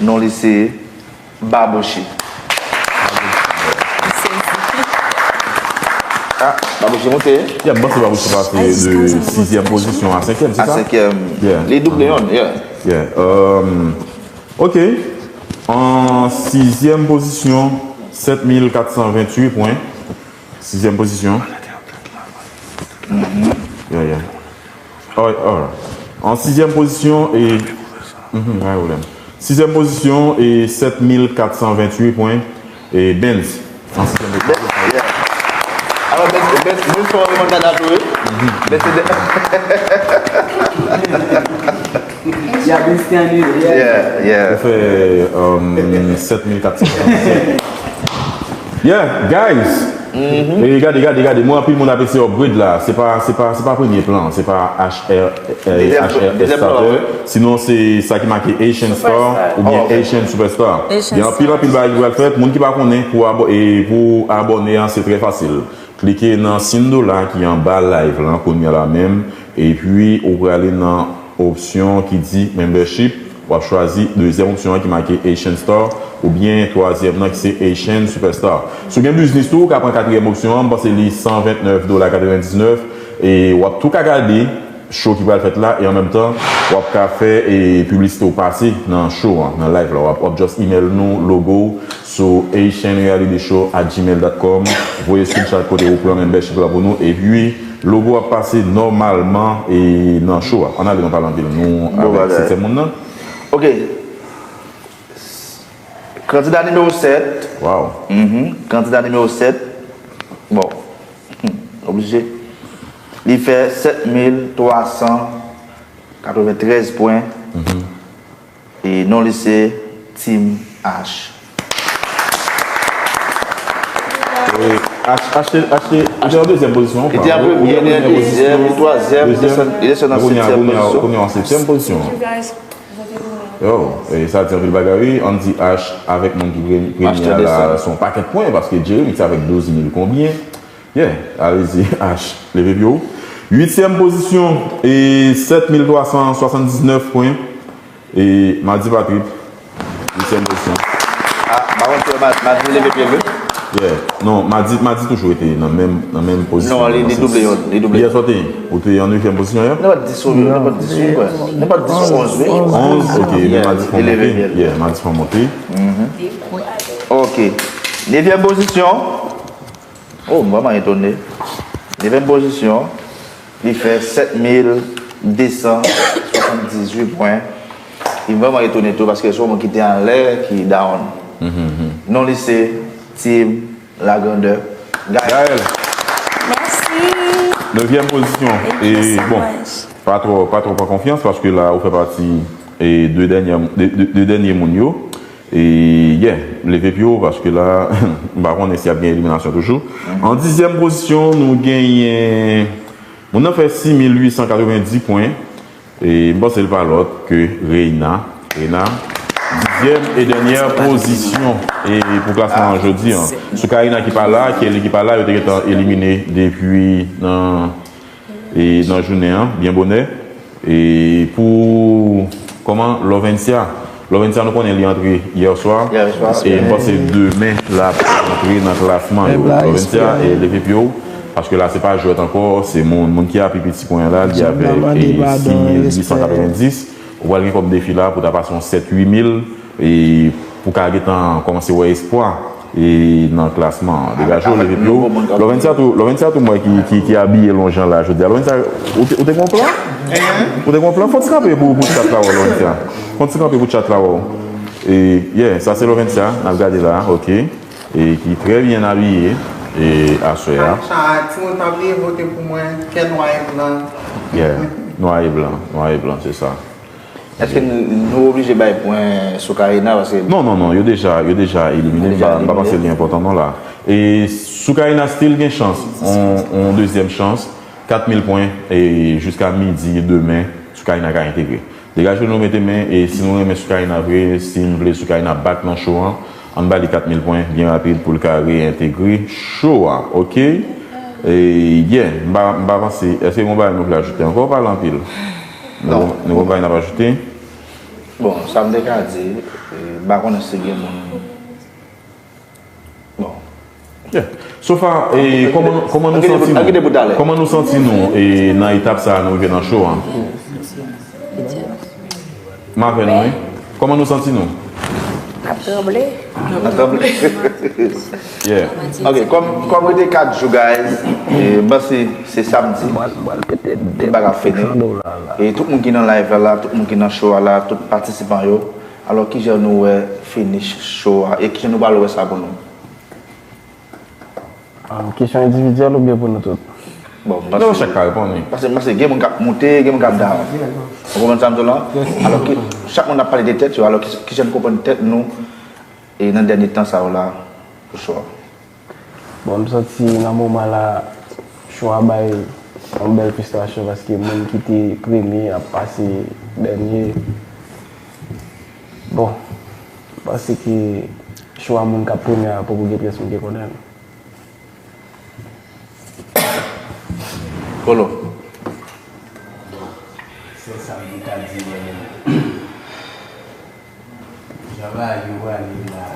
Non li se Babouchi. Ah, Babouchi moute. Yeah, m panse Babouchi pase de sizyèm pozisyon a senkyèm, se A sa? senkyèm. Yeah. Li double yon, yeah. Yeah. Um, ok. An sizyèm pozisyon, sèt mil kat san venntuit pwen. Sizyèm pozisyon. Yeah, yeah. Alright, alright. An sizyèm pozisyon e. Mhm, pa gen pwoblèm. Sizyèm pozisyon e sèt mil kat san venntuit pwen. E Benz. An sizyèm pozisyon. Alò, Benz, Benz, Benz fè yon remontada tou, wi. Benz se de. Ya Benz te annile. Yeah, yeah. Ou fè um, sèt mil kat san. Yeah, guys! E gade, gade, gade, mwen anpil moun ap eseye upgrade la. Se pa, se pa, se pa premye plan, se pa H R, eh, Dezyèm H R S dezyèm plan, Starter. wi. Sinon, se sa ki make Asian Star oubyen Oh, ok. Asian Superstar. Asian Gen anpil, Star. Anpil bagay ki pral fèt. Moun ki pa konnen, pou, abo, e pou abòne an, se trè fasil. Klike nan siy dola ki anba live lan kounye a la menm, epi ou prale nan opsyon ki di membership, w ap chwazi dezyèm opsyon an ki make Asian Star, oubyen twazyèm nan ki se Asian Superstar. Si w gen biznis tou, ou ka pran katriyèm opsyon an, m panse li san vennèf dola katrevendiznèf, e w ap tou ka gade show ki pral fèt la, e an menm tan, w ap ka fè e piblisite w pase nan show an, nan live la. W ap, w ap just email nou logo sou Haitian Reality Show at gmail dot com. Voye screenshot kote ou pran membership la pou nou. Epi, logo ap pase nòmalman e nan show a. Ann ale, nou pale anpil. Nou Bon avèk bagay. Setyèm moun nan. Ok. Kandida nimewo sèt. Wow. Mhm. Kandida nimewo sèt. Bon. Hmm, oblije. Li fè sèt mil twa san katreventrèz pwen. E non li se Team H. E H, H, H, H te an dezyèm pozisyon. Li te an premye, li te an dezyèm, li twazyèm, li desann, li desann nan setyèm pozisyon. Kounye a an setyèm pozisyon. You guys vote pou mwen. Yo, e sa di anpil bagay, wi. Ann di H avèk moun ki pre- premye a la, se yon pakèt pwen, paske Jerry se avèk douz mil konbyen. Yeah, alezi, H, leve pye w. Uityèm pozisyon, e sèt mil twa san swasanndiznèf pwen. E Madi Patrick, uityèm pozisyon. Ah, pa konn si Madi leve pye l, wi. Yeah. Non, Madi, Madi toujou rete nan menm, nan menm pozisyon. Non, li, li double yon, li double Yè yon. Sòti, ou te an netyèm pozisyon yè? Nenpòt dis ou, nenpòt dis ou, nenpòt dis ou, onz, wi. Onz, ok, men Yeah, Madi fè li leve monte. pye l. Yeah, Madi fè monte. Ok. Nevyèm pozisyon. Oh, m vrèman etone. Nevyèm pozisyon, li fè sèt mil de san swasanndizuit pwen. E m vrèman etone tou paske se yon moun ki te anlè, ki down. Non li se Team Lagrandè. Gaël. Gaël, Mèsi. Nevyèm pozisyon. Thank you E so bon, much. pa twò, pa twò pran konfyans paske la ou fè pati e de dènyè, de, de, de dènyè moun yo. E yeah, leve pye w paske la m pa konnen si ap gen eliminasyon toujou. An dizyèm pozisyon, nou genyen moun nan fè sis mil uit san katrevenndis pwen. E m panse l pa lòt ke Reina. Reina, dizyèm e dènyè pozisyon e pou klasman an jodi an. Sou Karina ki pa la, Kelly ki pa la, yo te gentan elimine depi nan, e nan jounen an, byen bonè. E pou, kòman, Lovencia. Lovencia, nou konnen li antre yè swa. Yè swa. E m panse demen l ap antre nan klasman yo. Lovencia, e leve pye w. Paske la, se pa jwèt ankò, se moun, moun ki a pi piti pwen an la, li avèk e sis mil uit san katrevenndis. Ou pral gen kòm defi la pou ta pase yon sèt uit mil e pou ka gentan kòmanse wè espwa e nan klasman an. Degaje w, leve pye w. Lovencia tou, Lovencia tou m wè ki, ki, ki abiye lonjan la jodi a. Lovencia, ou te, ou te gen yon plan? Ou te gen yon plan? Fon ti kanpe pou, pou chat la wè w, Lovencia. Fon ti kanpe pou chat la wè w. E, yeah, sa se Lovencia, n ap gade la, ok. E ki trè byen abiye e aswè a. Timoun pa bliye vote pou mwen, kè nwa e blan. Yeah. Nwa e blan, nwa e blan, se sa. Èske nou oblije bay pwen Soukaina? Paske... Non, non, non, yo deja, yo deja elimine. M pa panse li enpòtan non la. E Soukaina still gen chans, on dezyèm chans, kat mil pwen, e jiska midi demen, Soukaina ka entegre. Degaje nou mete men, e si nou renmen Soukaina vre, si n vle Soukaina back nan show an, ann ba li kat mil pwen byen rapid pou l ka reyentegre show a, oke? E yeah, m pa, m pa panse, èske gen yon bagay nou vle ajoute ankò? Ou pale anpil. Nou gen yon bagay n ap ajoute? Bon, sa m te ka di, e, m pa konnen si gen moun. Bon. Yeah. So far, e, kòman, kòman nou santi nou? Kòman nou santi nou, e, nan etap sa a nou rive nan show a? M avè nou, wi. Kòman nou santi nou? N ap tranble. N ap tranble. Yeah. Ok, kòm, kòm rete kat jou, guys, e, m panse se samdi. Tout bagay ap fini. E tout moun ki nan live la, la, tout moun ki nan show a la, tout patisipan yo. Alò, kijan nou wè finish show a? E kijan nou pral wè sa pou nou? Kesyon endividyèl oubyen pou nou tout? Bon, m panse, Non, chak ka reponn, wi. Paske m panse gen moun k ap monte, gen moun k ap down. Ou konprann sa m di w la? Alò, ki, chak moun ap pale de tèt yo, alò, ki, kijan nou konprann tèt nou e nan dènye tan sa yo la pou show a? Bon, m santi nan moman la, show a bay yon bèl fristrasyon paske moun ki te premye ap pase dènye. Bon, m panse ke show a moun k ap premye a poko gen pyès moun ki konnen l. Kolo. Sèl sa m te ka di mwen menm. Jan bagay yo prale la,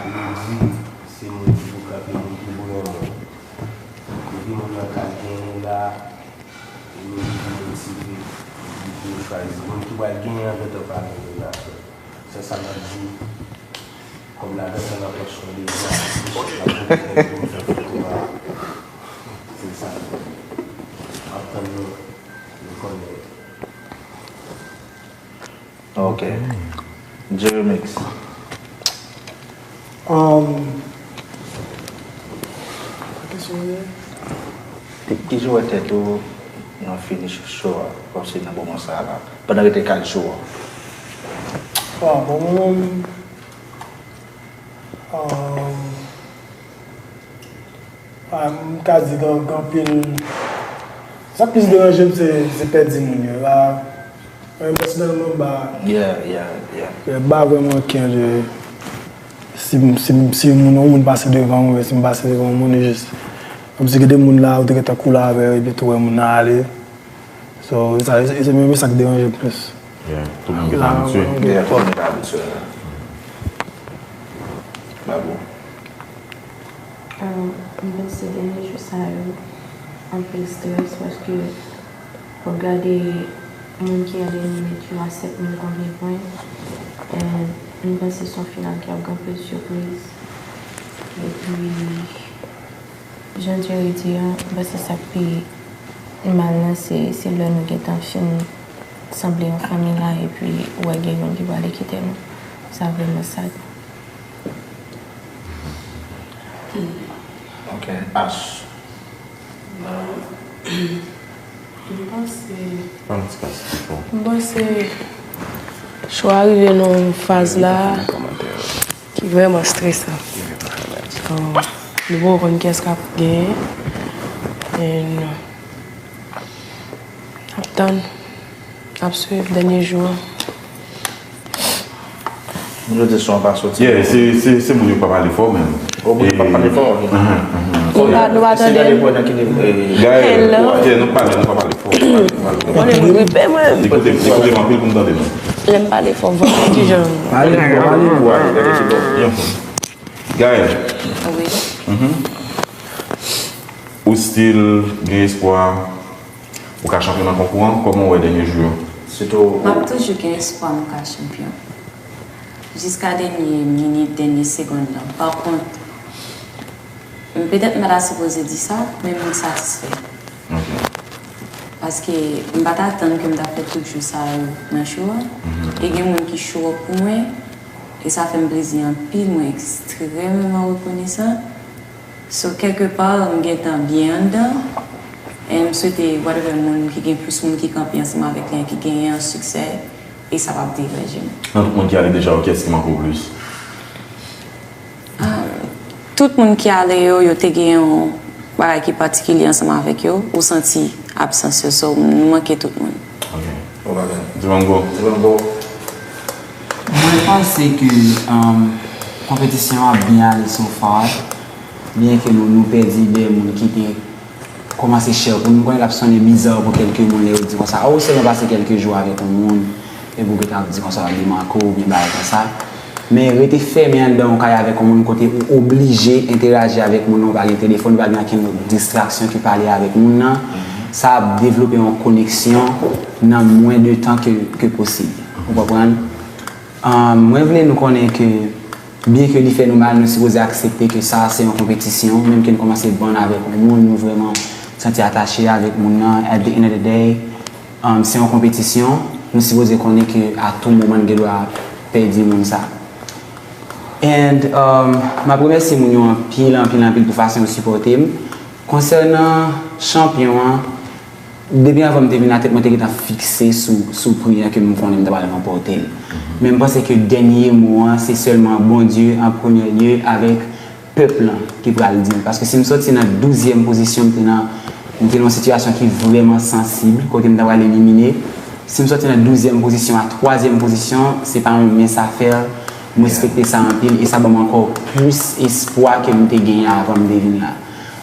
yo di se moun ki pou kanpe, moun ki pou renmen. Depi moun nan ka genyen la, e moun ki motive, moun ki pou chwazi, moun ki pral genyen an gentan pa genyen la. Se sa m ap di. Kòm lajan nan pòch mwen deja, m ap pwofite pou m fè foto a. Se sa. M ap tann nou, nou konnen. Ok. Jeremix. Um, Sa kesyon an ye? Kijan w wè tèt ou nan finish show a, kòmsi nan moman sa a la, pandan rete kat jou an? Bon, bon, mwen menm, um, ah, m ka di gen gen anpil. Sa k plis deranje m, se se pèdi moun yo. La, mwen menm pèsonèlman, m pa, Yeah, yeah, yeah. m pa vrèman care de si, si, si moun, yon moun pase devan mwen, si m pase devan yon moun, e jis kòmsi gen de moun la, ou te gentan cool avè yo, epi tou wè moun nan ale. So, e sa, e se menm sa k deranje m plis. Yeah, tout moun gentan abitye. Yeah, tout moun gentan abitye. Babou. Um, m panse dènye jou sa yo, anpil strès, paske w ap gade moun ki an dènye minit yo a sèt mil konbyen pwen. And m panse se yon final ki ap gen anpil sipriz. Epi, jan Jerry di an, m panse sa k pi mal lan, se, se lè nou gentan fin sanble yon fanmi la, epi ou wè gen youn ki prale kite nou. Sa vrèman sad. Ok, Ash. M panse, m panse show a rive nan yon faz la ki vrèman stresan. So, nou poko konn kiyès k ap genyen. And n ap tann, n ap swiv dènye jou an. Moun yo di son an pa soti. Yeah, se, se, se moun yo pa pale fò menm. O, moun yo pa pale fò, ok. Nou pa, nou pa tande l. Guys, yeah, nou pale, nou pa pale fò. Mwen menm gripe mwen. Ekoute, ekoute m anpil pou m tande nou. Lè m pale fò, vòt mwen ki jan. Pale fò, pale fò. Guys, Wi. ou still gen espwa ou ka chanpyon nan konkou an? Kòman w wè dènye jou yo? Sitou M ap toujou gen espwa m ka chanpyon. Jiska dènye minit, dènye segonn nan. Pa kont, m, petèt m pa ta sipoze di sa, men m satisfè. Ok. Paske m pa t atann ke m t ap fè tout jou sa yo nan show a. E gen moun ki show up pou mwen. E sa fè m plezi anpil. Mwen ekstrèmeman rekonesan. So, kèlkepa, m gentan byen anndan. And m swete whatever moun ki gen plis moun ki kanpe ansanm avèk li an ki genyen an siksè e sa p ap dekouraje m. Nan tout moun ki ale deja yo, kiyès ki manke w plis? Ah, tout moun ki ale yo, yo te gen yon bagay ki patikilye ansanm avèk yo, ou santi absans yo, so nou manke tout moun. Ok. Divango. Divango. Mwen panse ke um, konpetisyon an ap byen ale so far, byen ke nou, nou pèdi de moun ki te kòmanse chè pou nou. M konnen l ap sonnen biza pou kèlke moun lè yo di konsa, oh, w sèlman pase kèlke jou avèk yon moun, epi w gentan ap di konsa, li manke w, oubyen bagay konsa. Men rete fèmen anndan yon kay avèk yon moun kote ou oblije enteraji avèk moun nan, ou pa gen telefòn, ou pa gen okenn lòt distraksyon ke pale avèk moun nan, sa ap devlope yon koneksyon nan mwen de tan ke, ke posib. Ou konprann? Ah, mwen vle nou konnen ke byen ke li fè nou mal, nou sipoze aksepte ke sa se yon konpetisyon, menm ke n kòmanse bond avèk yon moun nou vrèman santi atache avèk moun nan, at the end of the day, um, se yon konpetisyon, nou sipoze konnen ke a tou moman n gen dwa pèdi moun sa. And um, m ap remèsye moun yo anpil, anpil, anpil pou fason yo sipòte m. Konsènan chanpyon an, depi anvan m te vin la, tèt mwen te gentan fikse sou, sou pri an ke m konnen m ta pral ranpòte l. Men m panse ke dènye mo an, se sèlman Bondye an premye lye avèk pèp lan ki pral di l. Paske si m sòti nan douzyèm pozisyon, m te nan, m te nan yon sitiyasyon ki vrèman sansib, kote m ta pral elimine. Si m sòti nan douzyèm pozisyon a twazyèm pozisyon, se pa yon mens afè. M respekte sa anpil e sa ban m ankò plis espwa ke m te genyen avan m te vin la.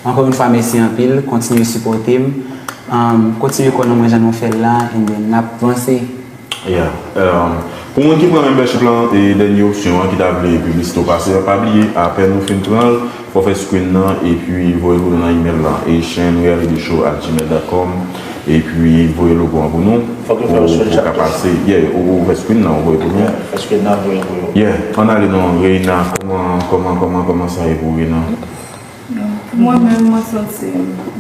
Ankò yon fwa, mèsi anpil. Kontinye sipòte m. Um, kontinye kwè nan mwen jan nou fè l la, and then n ap vanse. Yeah. Um, pou moun ki pran membership lan, e dènye opsyon an ki ta vle piblisite w pase a, pa bliye, apèn ou fin pran l, fò w fè screen nan, epi voye l pou nou nan email lan, asian reality show at gmail dot com, epi voye logo an pou nou. Fòk nou fè yon screenshot tou. Yeah, ou, ou fè screen nan, ou voye pou nou. Yeah, fè screen nan, voye l pou nou. Yeah, ann ale non, Reina, kòman, kòman, kòman, kòman sa ye pou Reina? Pou mwen menm, mwen santi,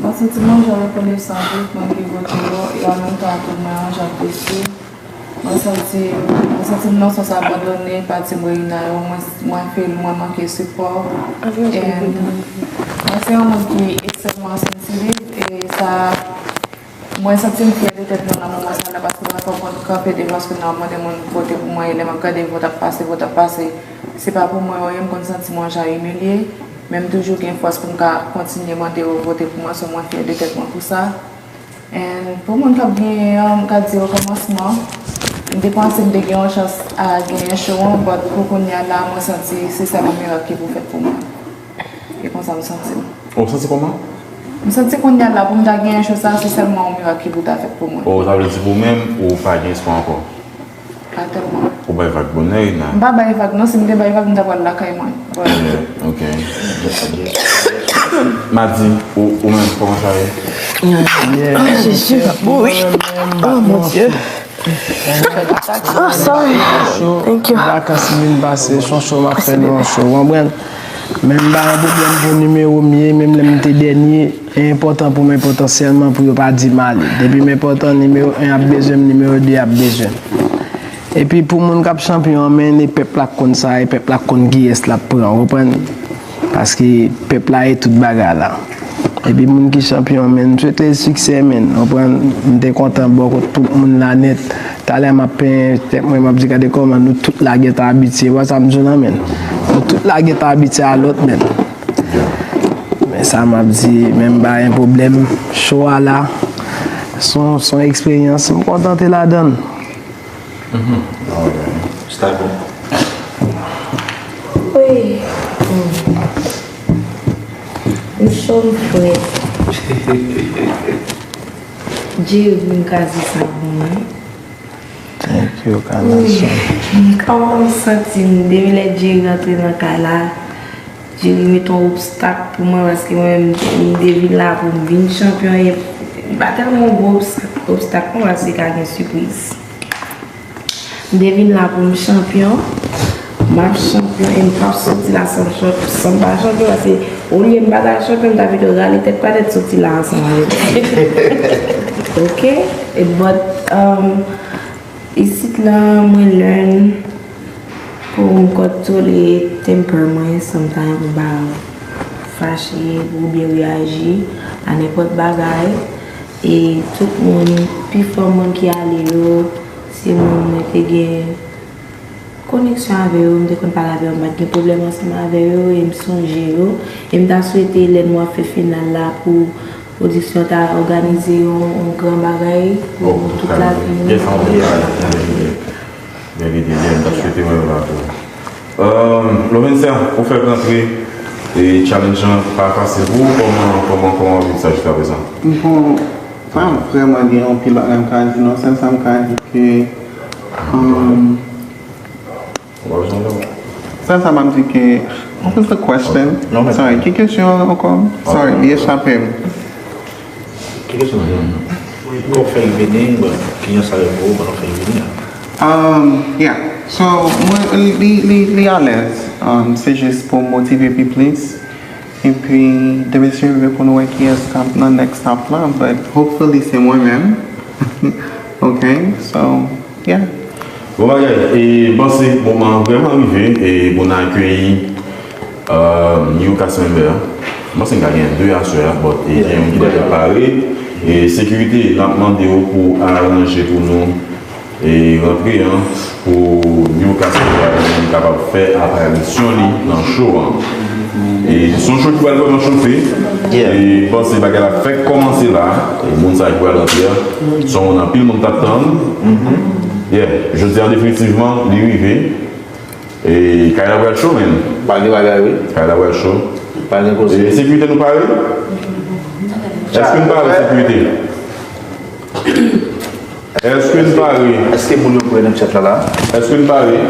mwen santi mwen jan rekonesan tou, mwen ki vote yo, e an menm tan tou mwen an jan desi. Mwen santi, mwen santi m nan sans abandone, pati m Reina yo, mwen, mwen feel mwen manke sipò. And mwen se yon moun ki ekstrèmman sansitiv, e sa, mwen santi m fyè de tèt mwen nan moman sa la, paske mwen fè m konn kanpe devan screen nan, mande moun vote pou mwen, e lè m ap gade vòt ap pase, vòt ap pase, se pa pou mwen yo ye, m konn santi mwen jan imilye, men m toujou gen fòs pou m ka kontinye mande yo vote pou mwen, so mwen fyè de tèt mwen pou sa. And pou moun k ap genyen an, m ka di okòmansman, m te panse m te gen yon chans a genyen show an, but pou kounye a la, mwen santi se sèl yon mirak ki pou fèt pou mwen. E konsa m santi m. Ou santi kòman? M santi kounye a la, pou m ta genyen show sa, se sèlman yon mirak ki pou ta fèt pou mwen. Oh, sa vle di pou ou menm, ou pa gen espwa ankò? Pa tèlman. Ou bay vag bonè, Reina. M pa bay vag non, si m te bay vag, m ta pral lakay mwen. Yeah, ok. Madi, ou, ou menm, kòman sa ye? Jezi, mouri. Oh, mon Dieu. Oh, sorry. Thank you. Vakans vin pase, se yon show m ap fè nan yon show, w konprann? Men m pa gen pwoblèm pou nimewo m ye, menm lè m te dènye, e enpòtan pou mwen potansyèlman pou yo pa di m ale. Depi m enpòtan, nimewo en ap bezwen m, nimewo de ap bezwen m. Epi pou moun k ap chanpyon an, men e pèp la k konn sa, e pèp la k konn kiyès l ap pran, w konprann? Paske pèp la e tout bagay la. Epi moun ki chanpyon an, men m swete l siksè, men, w konprann? M te kontan bò kot tout moun la nèt. Talè m ap penyen tèt mwen, m ap di gade kòman nou tout la gentan abitye, w wè sa m di w lan, men. Nou tout la gentan abitye a lòt, men. Men sa m ap di, men m pa gen pwoblèm. Show a la, se yon, se yon eksperyans. M kontante ladan l. Wi. M cho, m frèt. Jerry vin kraze sa pou mwen. Thank you, Kanasyon. Wi. Kòman w santi w depi lè Jerry rantre nan kay la? Jerry mete yon obstak pou mwen, paske mwen menm, m te vin la pou m vin chanpyon, e li pa tèlman yon gwo obstak, obstak non, paske ka gen sipriz. M te vin la pou m chanpyon, m ap chanpyon, e m p ap soti la san m chanpyon, san m pa chanpyon, paske olye m pa ta chanpyon, m ta pito rale tèt pa tèt soti la ansanm avèk li. Ok? E but, um, isit la, mwen learn pou m kontwole temper mwen, sometimes pou m pa fache, pou byen reyaji a nenpòt bagay. E tout moun, pifò moun ki ale yo, se moun mwen te gen koneksyon avè yo, m te konn pale avè yo, m pa t gen pwoblèm ansanm avè yo, e m sonje yo. E m ta swete lè nou ap fè final la pou pwodiksyon ta òganize yon, yon gran bagay pou tout lavi nou. Byen ide, byen, m t ap swete mwen yo la tou. Euh, Lovensia, ou fèk rantre e challenge lan pa fasil pou ou, kòman, kòman, kòman w ap viv sa jiskaprezan? Bon, pa vrèman gen anpil bagay m ka di non, sèl sa m ka di ke, um, sèl sa m ap di ke, what was the question? Sorry, ki kesyon an ankò? Sorry, li echape m. Ki kesyon nan? Kòb fè vini, bon, kliyan sa yo pou ou, bon, fè vini. Um, yeah. So, mwen, li, li, li alèz. Um, se jis pou motive pi plis. Epi, demen si Dye vle pou nou wè kiyès k ap nan next stop la, but hopefully se mwen menm. Ok, so, yeah. Bon bagay, e m panse moman an vrèman rive e pou n akeyi euh, New Cast Member. M panse n ka gen de aswè a, but e gen youn ki deja pare. E sekirite, n ap mande yo pou aranje pou nou e rantre an pou New Cast Member kapab fè aparisyon li nan show an. E se yon show ki pral vrèman chofe. E m panse bagay la fèk kòmanse la. E moun sa ki pral rantre a, se yon moun anpil moun t ap tann. Yeah, jodi a definitivman, li rive. E kay la pral cho, menn. Pral gen bagay, wi. Kay la pral cho. Pral gen koze. E sekirite, nou pare? Èske n pare, sekirite? Èske n pare? Èske moun yo prè nan chat la, la? Èske n pare?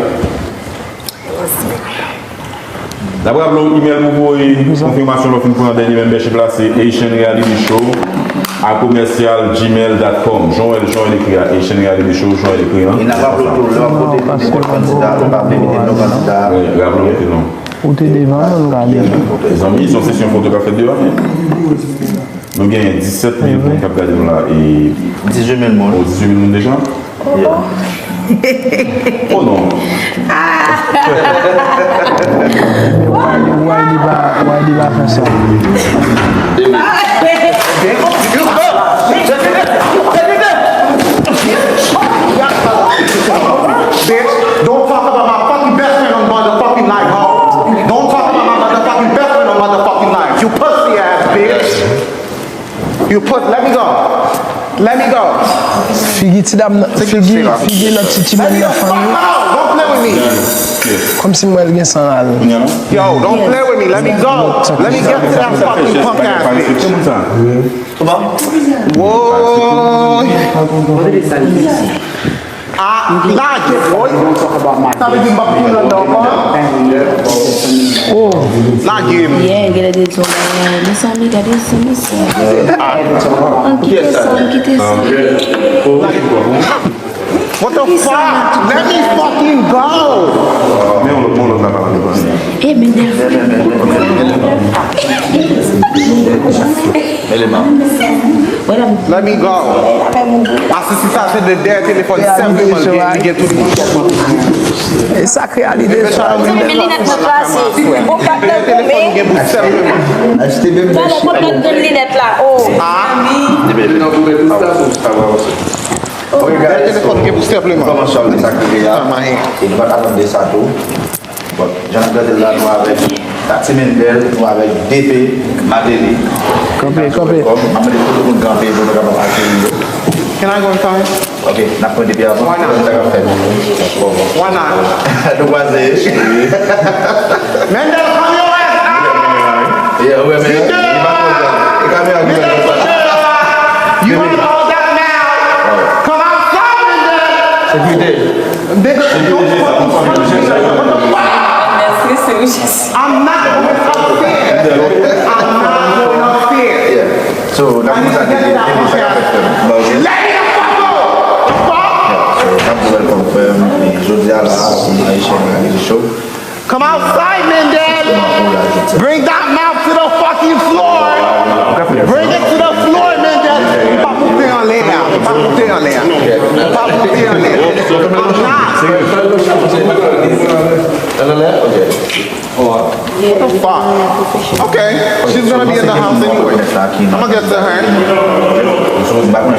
N ap raple w, imèl pou voye konfimasyon lè w fin pran dènye membership la, se Haitian Reality Show a commercial gmail dot com. Jan w wè l, jan w wè l ekri a, Haitian Reality Show, jan w wè l ekri an. E n ap raple w tou, lè w ap vote pou nenpòt kandida, ou pa vle mete non kandida. Wi, raple w mete non. Ou te devan, nou gade. Mezanmi, se yon sesyon foto k ap fèt deyò a. Nou genyen disèt mil moun k ap gade nou la e dizuit mil moun. Oh, dizuit mil moun deja? Yeah. Oh non. Why, why li pa, why li pa fè sa? Bitch, don't talk about my fucking best friend on motherfucking live, ho. Don't talk about my motherfucking best friend on motherfucking live. You pussy ass bitch. You put, let me go. Let me go. Figi ti dam nan, figi, figi nan ti, ti moun nan fann. Don't play with me. Kòmsi m wè l gen san la. Yo, don't play with me. Let me go. Let me get to that fucking punk ass bitch. Woy. Ah, lage, boy. Sa vle di m p ap tounen anndan ankò? Oh. Lage m. Yeah, genlè de di yon bagay. Mezanmi, gade sa, mesye. An kite sa, an kite sa. What the fuck? Let me fucking go. Men yon lòt, yon lòt la pa. E men dèyè. Eleman. Let me go. Asistan sa se de dèyè telefòn senpleman li gen, li gen tout. E sa k reyalite sa. Men linèt mwen kraze. Bon, gad lè goumen. Talè, bon, gad grenn linèt la. Oh. Ah. Dèyè telefòn gen pou senpleman. Kòman sa w di sa k rive a? E nou pa t atann de sa tou. Bon, jan n ap gade l la, nou avèk Tati Mendel, nou avèk D P Martelly. Kanpe, kanpe. M ap mande tout moun kanpe pou nou kapab akeyi yo. Can I go inside? Ok, n ap pran depi avan. Why not? Sa k ap fèt. Why not? Nou kwaze. Mendel, come your ass out! Yeah, wè, men, li pa kontan. E kamera ki fè l konsa. You wanna go down now? Come outside, Mendel! Sekirite. Nigga, don't fucking punch me. What the fuck? I'm not going upstairs. I'm not going upstairs. Yeah. So, n ap kòmanse ak de, de, de sa k ap fèt. Let me the fuck go! The fuck? Yeah, so, n ap di welcome, frè m. E jodi a la, nou nan Haitian Reality Show. Come outside, Mendel! Bring that mouth to the fucking floor! Bring it to the floor, Mendel! Ou pa pote anlè a, ou pa pote anlè a. Ou pa pote anlè a. I'm not. What the fuck? Okay, she's gonna be in the house anyway. I'ma get to her.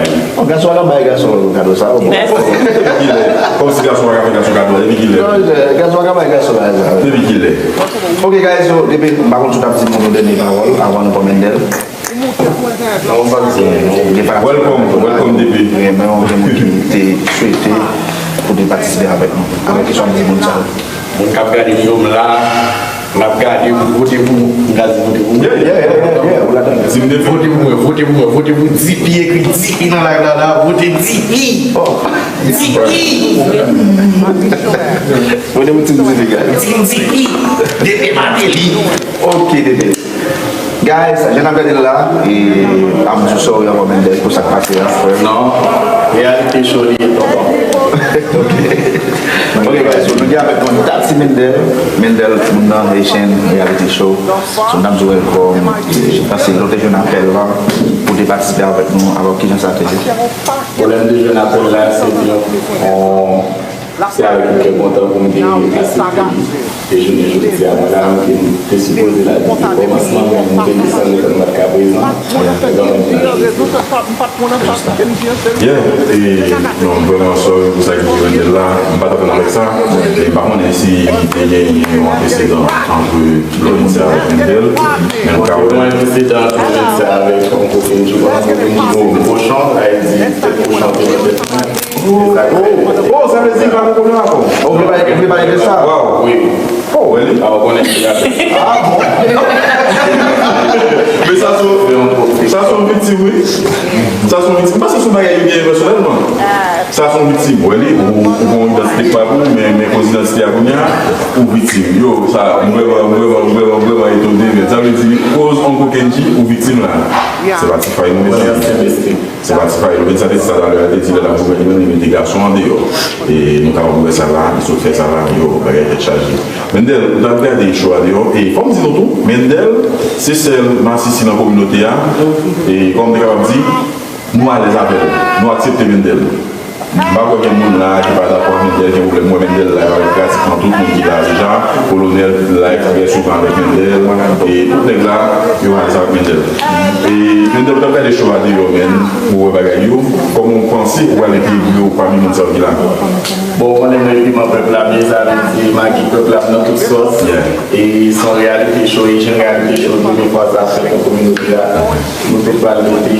bagay. Bon, gason pa ka bay gason kado sa, bon. Depi kilè? Kòmsi gason pa ka fè gason kado a, depi kilè? Non, gason pa ka bay gason bagay sa. Depi kilè? Ok, guys, so, depi, m pa konn si w t ap di moun yon dènye pawòl avan nou pran Mendel. Welcome, welcome, D P. Gen yon moun ki te swete pou te patisipe avèk nou. Alò, kisa w ap di moun sa yo? Moun k ap gade videyo m la, n ap gade pou vote pou mwen. M ka di vote pou mwen. Yeah, yeah, yeah, yeah, yeah. Ou ladan. Di m de vote pou mwen, vote pou mwen, vote pou D P, ekri D P nan live la, la, vote D P. Oh. D P. Vote pou Team D P, guys. Team D P. D P Martelly. Ok, D P. Guys, jan n ap gade l la, e, ap di sorry ankò Mendel pou sa k pase a, frè. Non, reyalite cho li ye, tonton. Ok. Ok, guys, so nou gen avèk nou Tati Mendel. Mendel, moun nan Haitian Reality Show. So, n ap di w welcome. E, m panse lè w te jwenn apèl la pou te patisipe avèk nou. Alò, kijan sa te ye? Bon, lè m te jwenn apèl la, se te yon Se avèk yon kè kontan pou m te asepte li. E jounen jodi a, mwen la menm ke m te sipoze la depi kòmansman, men m te desann letan m pa t ka prezan. Mwen la. Yeah, e, non, m vrèman sorry pou sa ki rive Mendel la. M pa t atann avèk sa. E m pa konnen si te gen yon antesedan ant Lorenza avèk Mendel. Men nou ka wè. Yon antesedan ant Lorenza avèk Uncle Kendji. Uncle Kendji, kochon, sa vle di, tèt kochon te nan tèt mwen. Oh, oh, sa vle di pa gen pwoblèm ankò. Oh, vle pale, vle pale de sa. Waw. Wi. Oh, wè li. Ah, ou konnen ki afè. Ah, bon. Men sa se, sa se yon viktim, wi. Sa se yon viktim. M panse se yon bagay li genyen pèsonèlman. Sa se yon viktim. Wè li, ou, ou gen yon idantite k pa pou ou, men, men koz idantite a kounye a, ou viktim. Yo, sa, m vrèman, m vrèman, m vrèman, m vrèman etone, men sa vle di, koz Uncle Kendji, ou viktim la. Se pa ti fay nou, mesye. Se pa ti fay, Lorenza te di sa talè, li te di lè l ap gouvène, li mete gason andeyò. E nou kapab wè sa la, li sot fè sa la, yo, bagay tèt chaje. Mendel, ou t ap gade cho a deyò, e fò m di nou tou, Mendel, se sèl masisi nan kominote a, e kòm m te kapab di, nou alèz avè l, nou aksepte Mendel. M pa kwè gen moun la ki pa dakò ak Mendel. Mendel gen pwoblèm. Mwen, Mendel live avèk pratikman tout moun ki la deja. Kolonèl live trè souvan avèk Mendel. E tout nèg la, yo alèz avèk Mendel. E Mendel, ou t ap gade show a deyò, men, ou wè bagay yo. Kòman w panse ou pral entegre w pami moun sa yo ki la? Bon, mwen menm, epi mwen pèp la, mezanmi, se magi pèp la nan tout sòs. Yeah. E se yon reyalite cho, e jan reyalite cho, premye fwa sa fèt nan kominote a. Nou te pral mete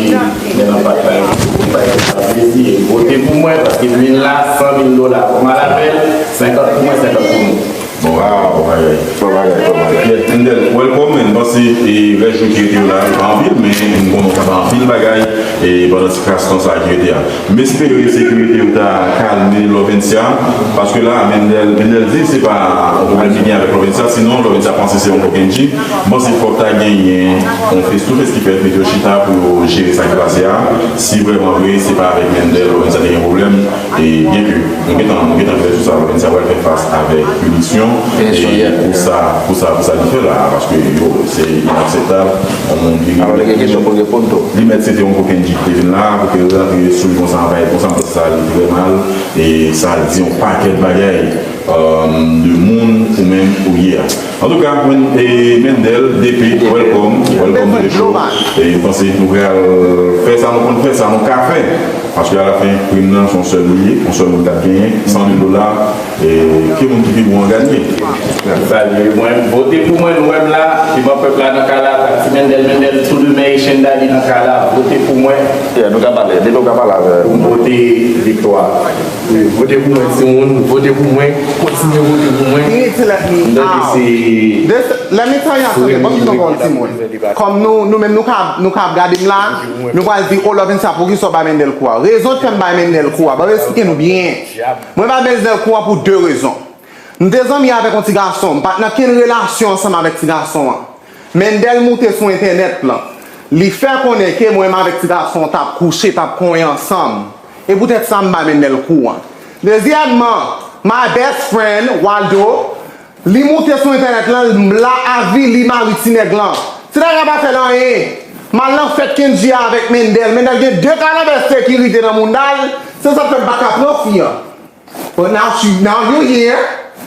men nan pat la, epi pou bay pèp la plezi, e vote pou mwen, paske m vin la, san mil dola pou m al avè l, senkant pou mwen, senkant pou nou. Bon bagay, bon bagay, bon bagay. Yeah, Mendel, welcome, man. M panse, e, rès jou ki rete yo la, yo pa anpil, men m konnen w ka fè anpil bagay, e, pandan ti kras tan sa ki rete a. M espere sekirite yo ta kalme Lovencia, paske la, Mendel, Mendel di se pa yon pwoblèm li gen avèk Lovencia, sinon Lovencia panse se yon kokenji. M panse fòk ta genyen yon face to face ki pèmèt yo chita pou yo jere sa ki pase a. Si vrèman vre, se pa avèk Mendel Lovencia te gen pwoblèm, e byenke nou gentan, nou gentan klè sou sa, Lovencia pral fè fas avèk pinisyon, e pou sa, pou sa, pou sa li fè la, paske yo, se inakseptab, yon moun ki li mèt se te yon kokenji ki te vin la, pou ke yo rantre sou li konsa, anvay konsa, m panse sa li trè mal, e sa di yon pakèt bagay, um, de moun ou menm ou ye a. Antouka, Mendel, D P, welcome, welcome to the show. E m panse nou pral fè sa nou konn fè, sa nou ka fè. Paske alafen, prim nan, se yon sèl li ye, yon sèl moun k ap genyen, san mil dola, e ki moun ki pi bon an ganye? Salye, mwen, vote pou mwen, nou wè m la, piman pèp la nan kay la, Taxi Mendel, Mendel, tout demen Haitian Daddy nan kay la, vote pou mwen. Yeah, nou ka pale, depi w ka pale avè. Pou m pote viktwa. Wi, vote pou mwen, timoun, vote pou mwen, kontinye vote pou mwen. You need to let me out. This, let me tell y'all something. Ban m di nou ankò yon timoun. Kòm nou, nou menm nou ka, nou ka ap gade m la, nou pral di, "Oh, Lovencia, poukisa w bay Mendel kou a?" Rezon k fè m bay Mendel kou a, ban m esplike nou byen. Mwen bay Mendel kou a pou de rezon. M te zanmi avèk yon ti gason, m pa t nan kenn relasyon ansanm avèk ti gason an. Mendel moute sou entènèt lan. Li fè konnen ke mwen menm avèk ti gason an t ap kouche, t ap konyen ansanm. E poutèt sa, m bay Mendel kou an. Dezyèmman, my best friend, Waldo, li moute sou entènèt lan, m la avili mari ti nèg lan. Ti nèg la pa fè l anyen. M al nan fèt Kendji a avèk Mendel. Mendel gen de kalanbè sekirite nan mounda l. Se sa k fè m pa ka pran fi an. But now she, now you here.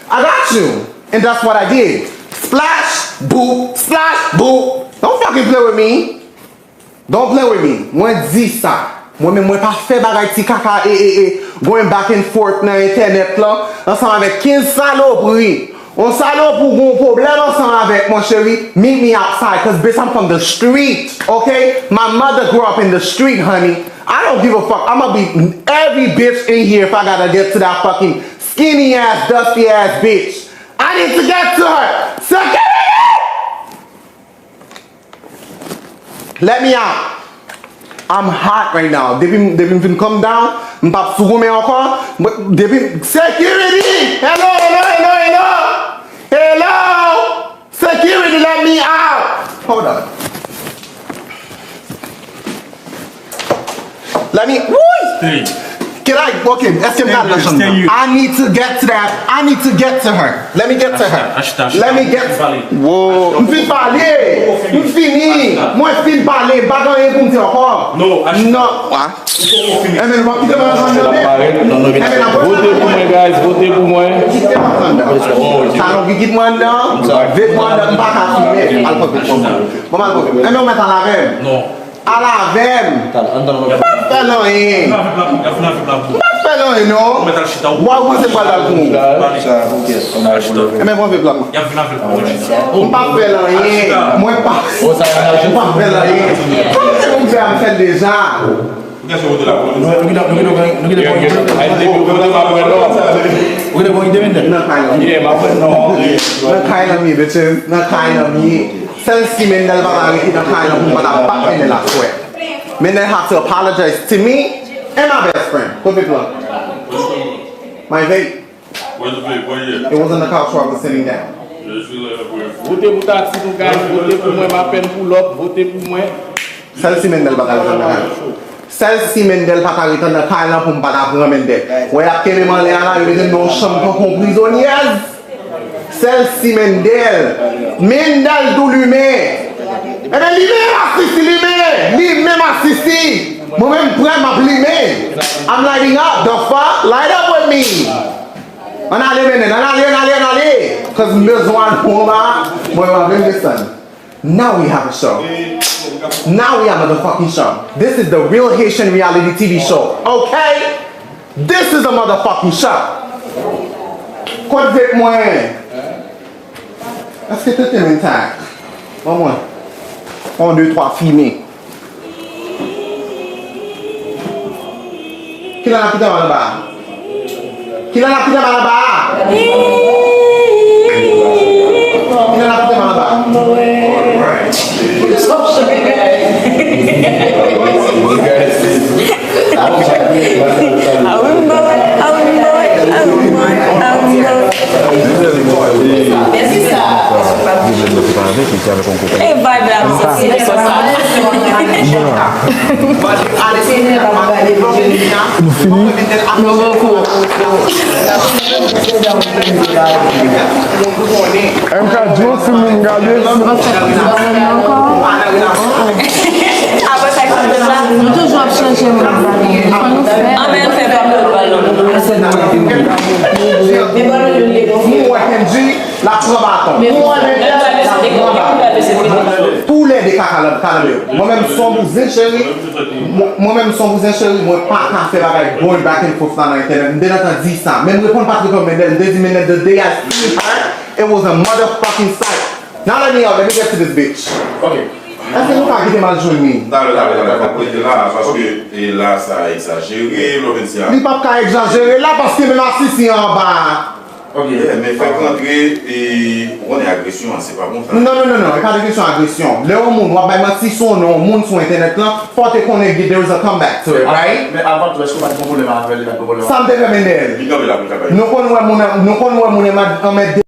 I got you. And that's what I did. Splash, boop, splash, boop. Don't fucking play with me. Don't play with me. Mwen di sa. Mwen menm, mwen pa fè bagay ti kaka e, e, e, going back and forth nan entènèt lan ansanm avèk kenz salopri. On salopri ou gon pwoblèm ansanm avèk, mon chéri, meet me outside, 'cause bitch, I'm from the street, okay? My mother grew up in the street, honey. I don't give a fuck. I'ma beat every bitch in here if I gotta get to that fucking skinny ass, dusty ass bitch. I need to get to her. Security! Let me out. I'm hot right now. Depi, depi m fin calm down, m p ap sou goumen ankò. Mwen, depi, security! Hello, hello, hello, hello! Hello! Security, let me out! Hold on. Let me, wouy! Can I, okay, èske m ka al nan chanm nan? I need to get to that. I need to get to her. Let me get to her. Let me get. Wow, m fin pale. M fini. Mwen fin pale. M pa gen anyen pou m di ankò. Non. Enben, nou p ap kite m antre anndan, men. Vote pou mwen, guys. Vote pou mwen. Kite m antre anndan. Talon ki kite mwen anndan. Vèt mwen anndan. M pa ka fimen. Al pran vèt mwen. Bon, m al pran vèt mwen. Enben, ou mèt al avè m. Al avè m. M p ap fè l anyen. M p ap fè l anyen, non. W ap panse m pral dal pou ou. Enben, pran vèt la. M p ap fè l anyen. Mwen pa. M p ap fè l anyen. Tout se pou m fè a, m fè l deja. Nan kay la m ye, bitches. Nan kay la m ye. Sèl si Mendel pa ta rete nan kay lan pou m pa ta bat Mendel aswè. Mendel have to apologize to me and my best friend. Kote vèt lan? My vape. Where the vape? Where you at? It was on the couch where I was sitting down. Vote pou Taxi nou, guys. Vote pou mwen, m apèn pull up. Vote pou mwen. Sèl si Mendel pa ta rete nan kay lan. Sèl si Mendel pa ta rete nan kay lan pou m pa ta pran Mendel. Wè y ap kenbe m anlè a la, yo mete m nan yon chanm tankou yon prizonyèz. Sèl si Mendel. Mendel tou limen. Enben, limen, asisi, limen. Limen, asisi. Mwen menm, m prè, m ap limen. I'm lighting up, the fuck? Light up with me. Ann ale, mennen, ann ale, ann ale, ann ale! Cause m bezwen al pou anba, mwen, mwen vin desann. Now we have a show. Now we have a motherfucking show. This is the real Haitian reality T V show, okay? This is a motherfucking show. Kot vèt mwen? Èske tete m entak? Ban mwen. On, de, twa, fimen. Kilè n ap kite m al anba a? Kilè n ap kite m al anba a? Kilè n ap kite m al anba a? E vibe la, m santi li sou sa. Nou fini? M ka di yon fim moun gade. Apre sa, nou toujou ap chanje moun. Fò nou fè. Ann fè pa pou balon. Mwen wè Kendji, l ap pran baton. Mwen wè Kendji, l ap pran baton. Toulède ka kalanbe yo. Mwen menm, son bouzen cheri. Mwen, mwen menm, son bouzen cheri. Mwen pa ka fè bagay going back and forth la nan entènèt. M te gentan di sa. Men m reponn pa t reponn Mendel. M te di Mendel, the day I seen her, it was a motherfucking sight. Now let me out, let me get to this bitch. Ok. Èske nou ka kite m al jwenn li? Talè, talè, talè, fòk rete la, paske e la sa egzajere, lò vin si a. Li p ap ka egzajere la, paske menm asisi anba a. Ok. Yeah, men fòk rantre, e, ou konnen agresyon an, se pa bon sa. Non, non, non, non, e pa de kesyon agresyon. Lè yon moun, w ap bay manti sou yon non, yon moun sou entènèt lan, fò w te konnen there is a comeback to it, right? Men avan tou, èske w pa t gen pwoblèm avè l, li pa t gen pwoblèm avè w? Sa m te fè Mendel? Li kanpe la pou l ka bay. Nou konn wè moun, nou konn wè moun anmède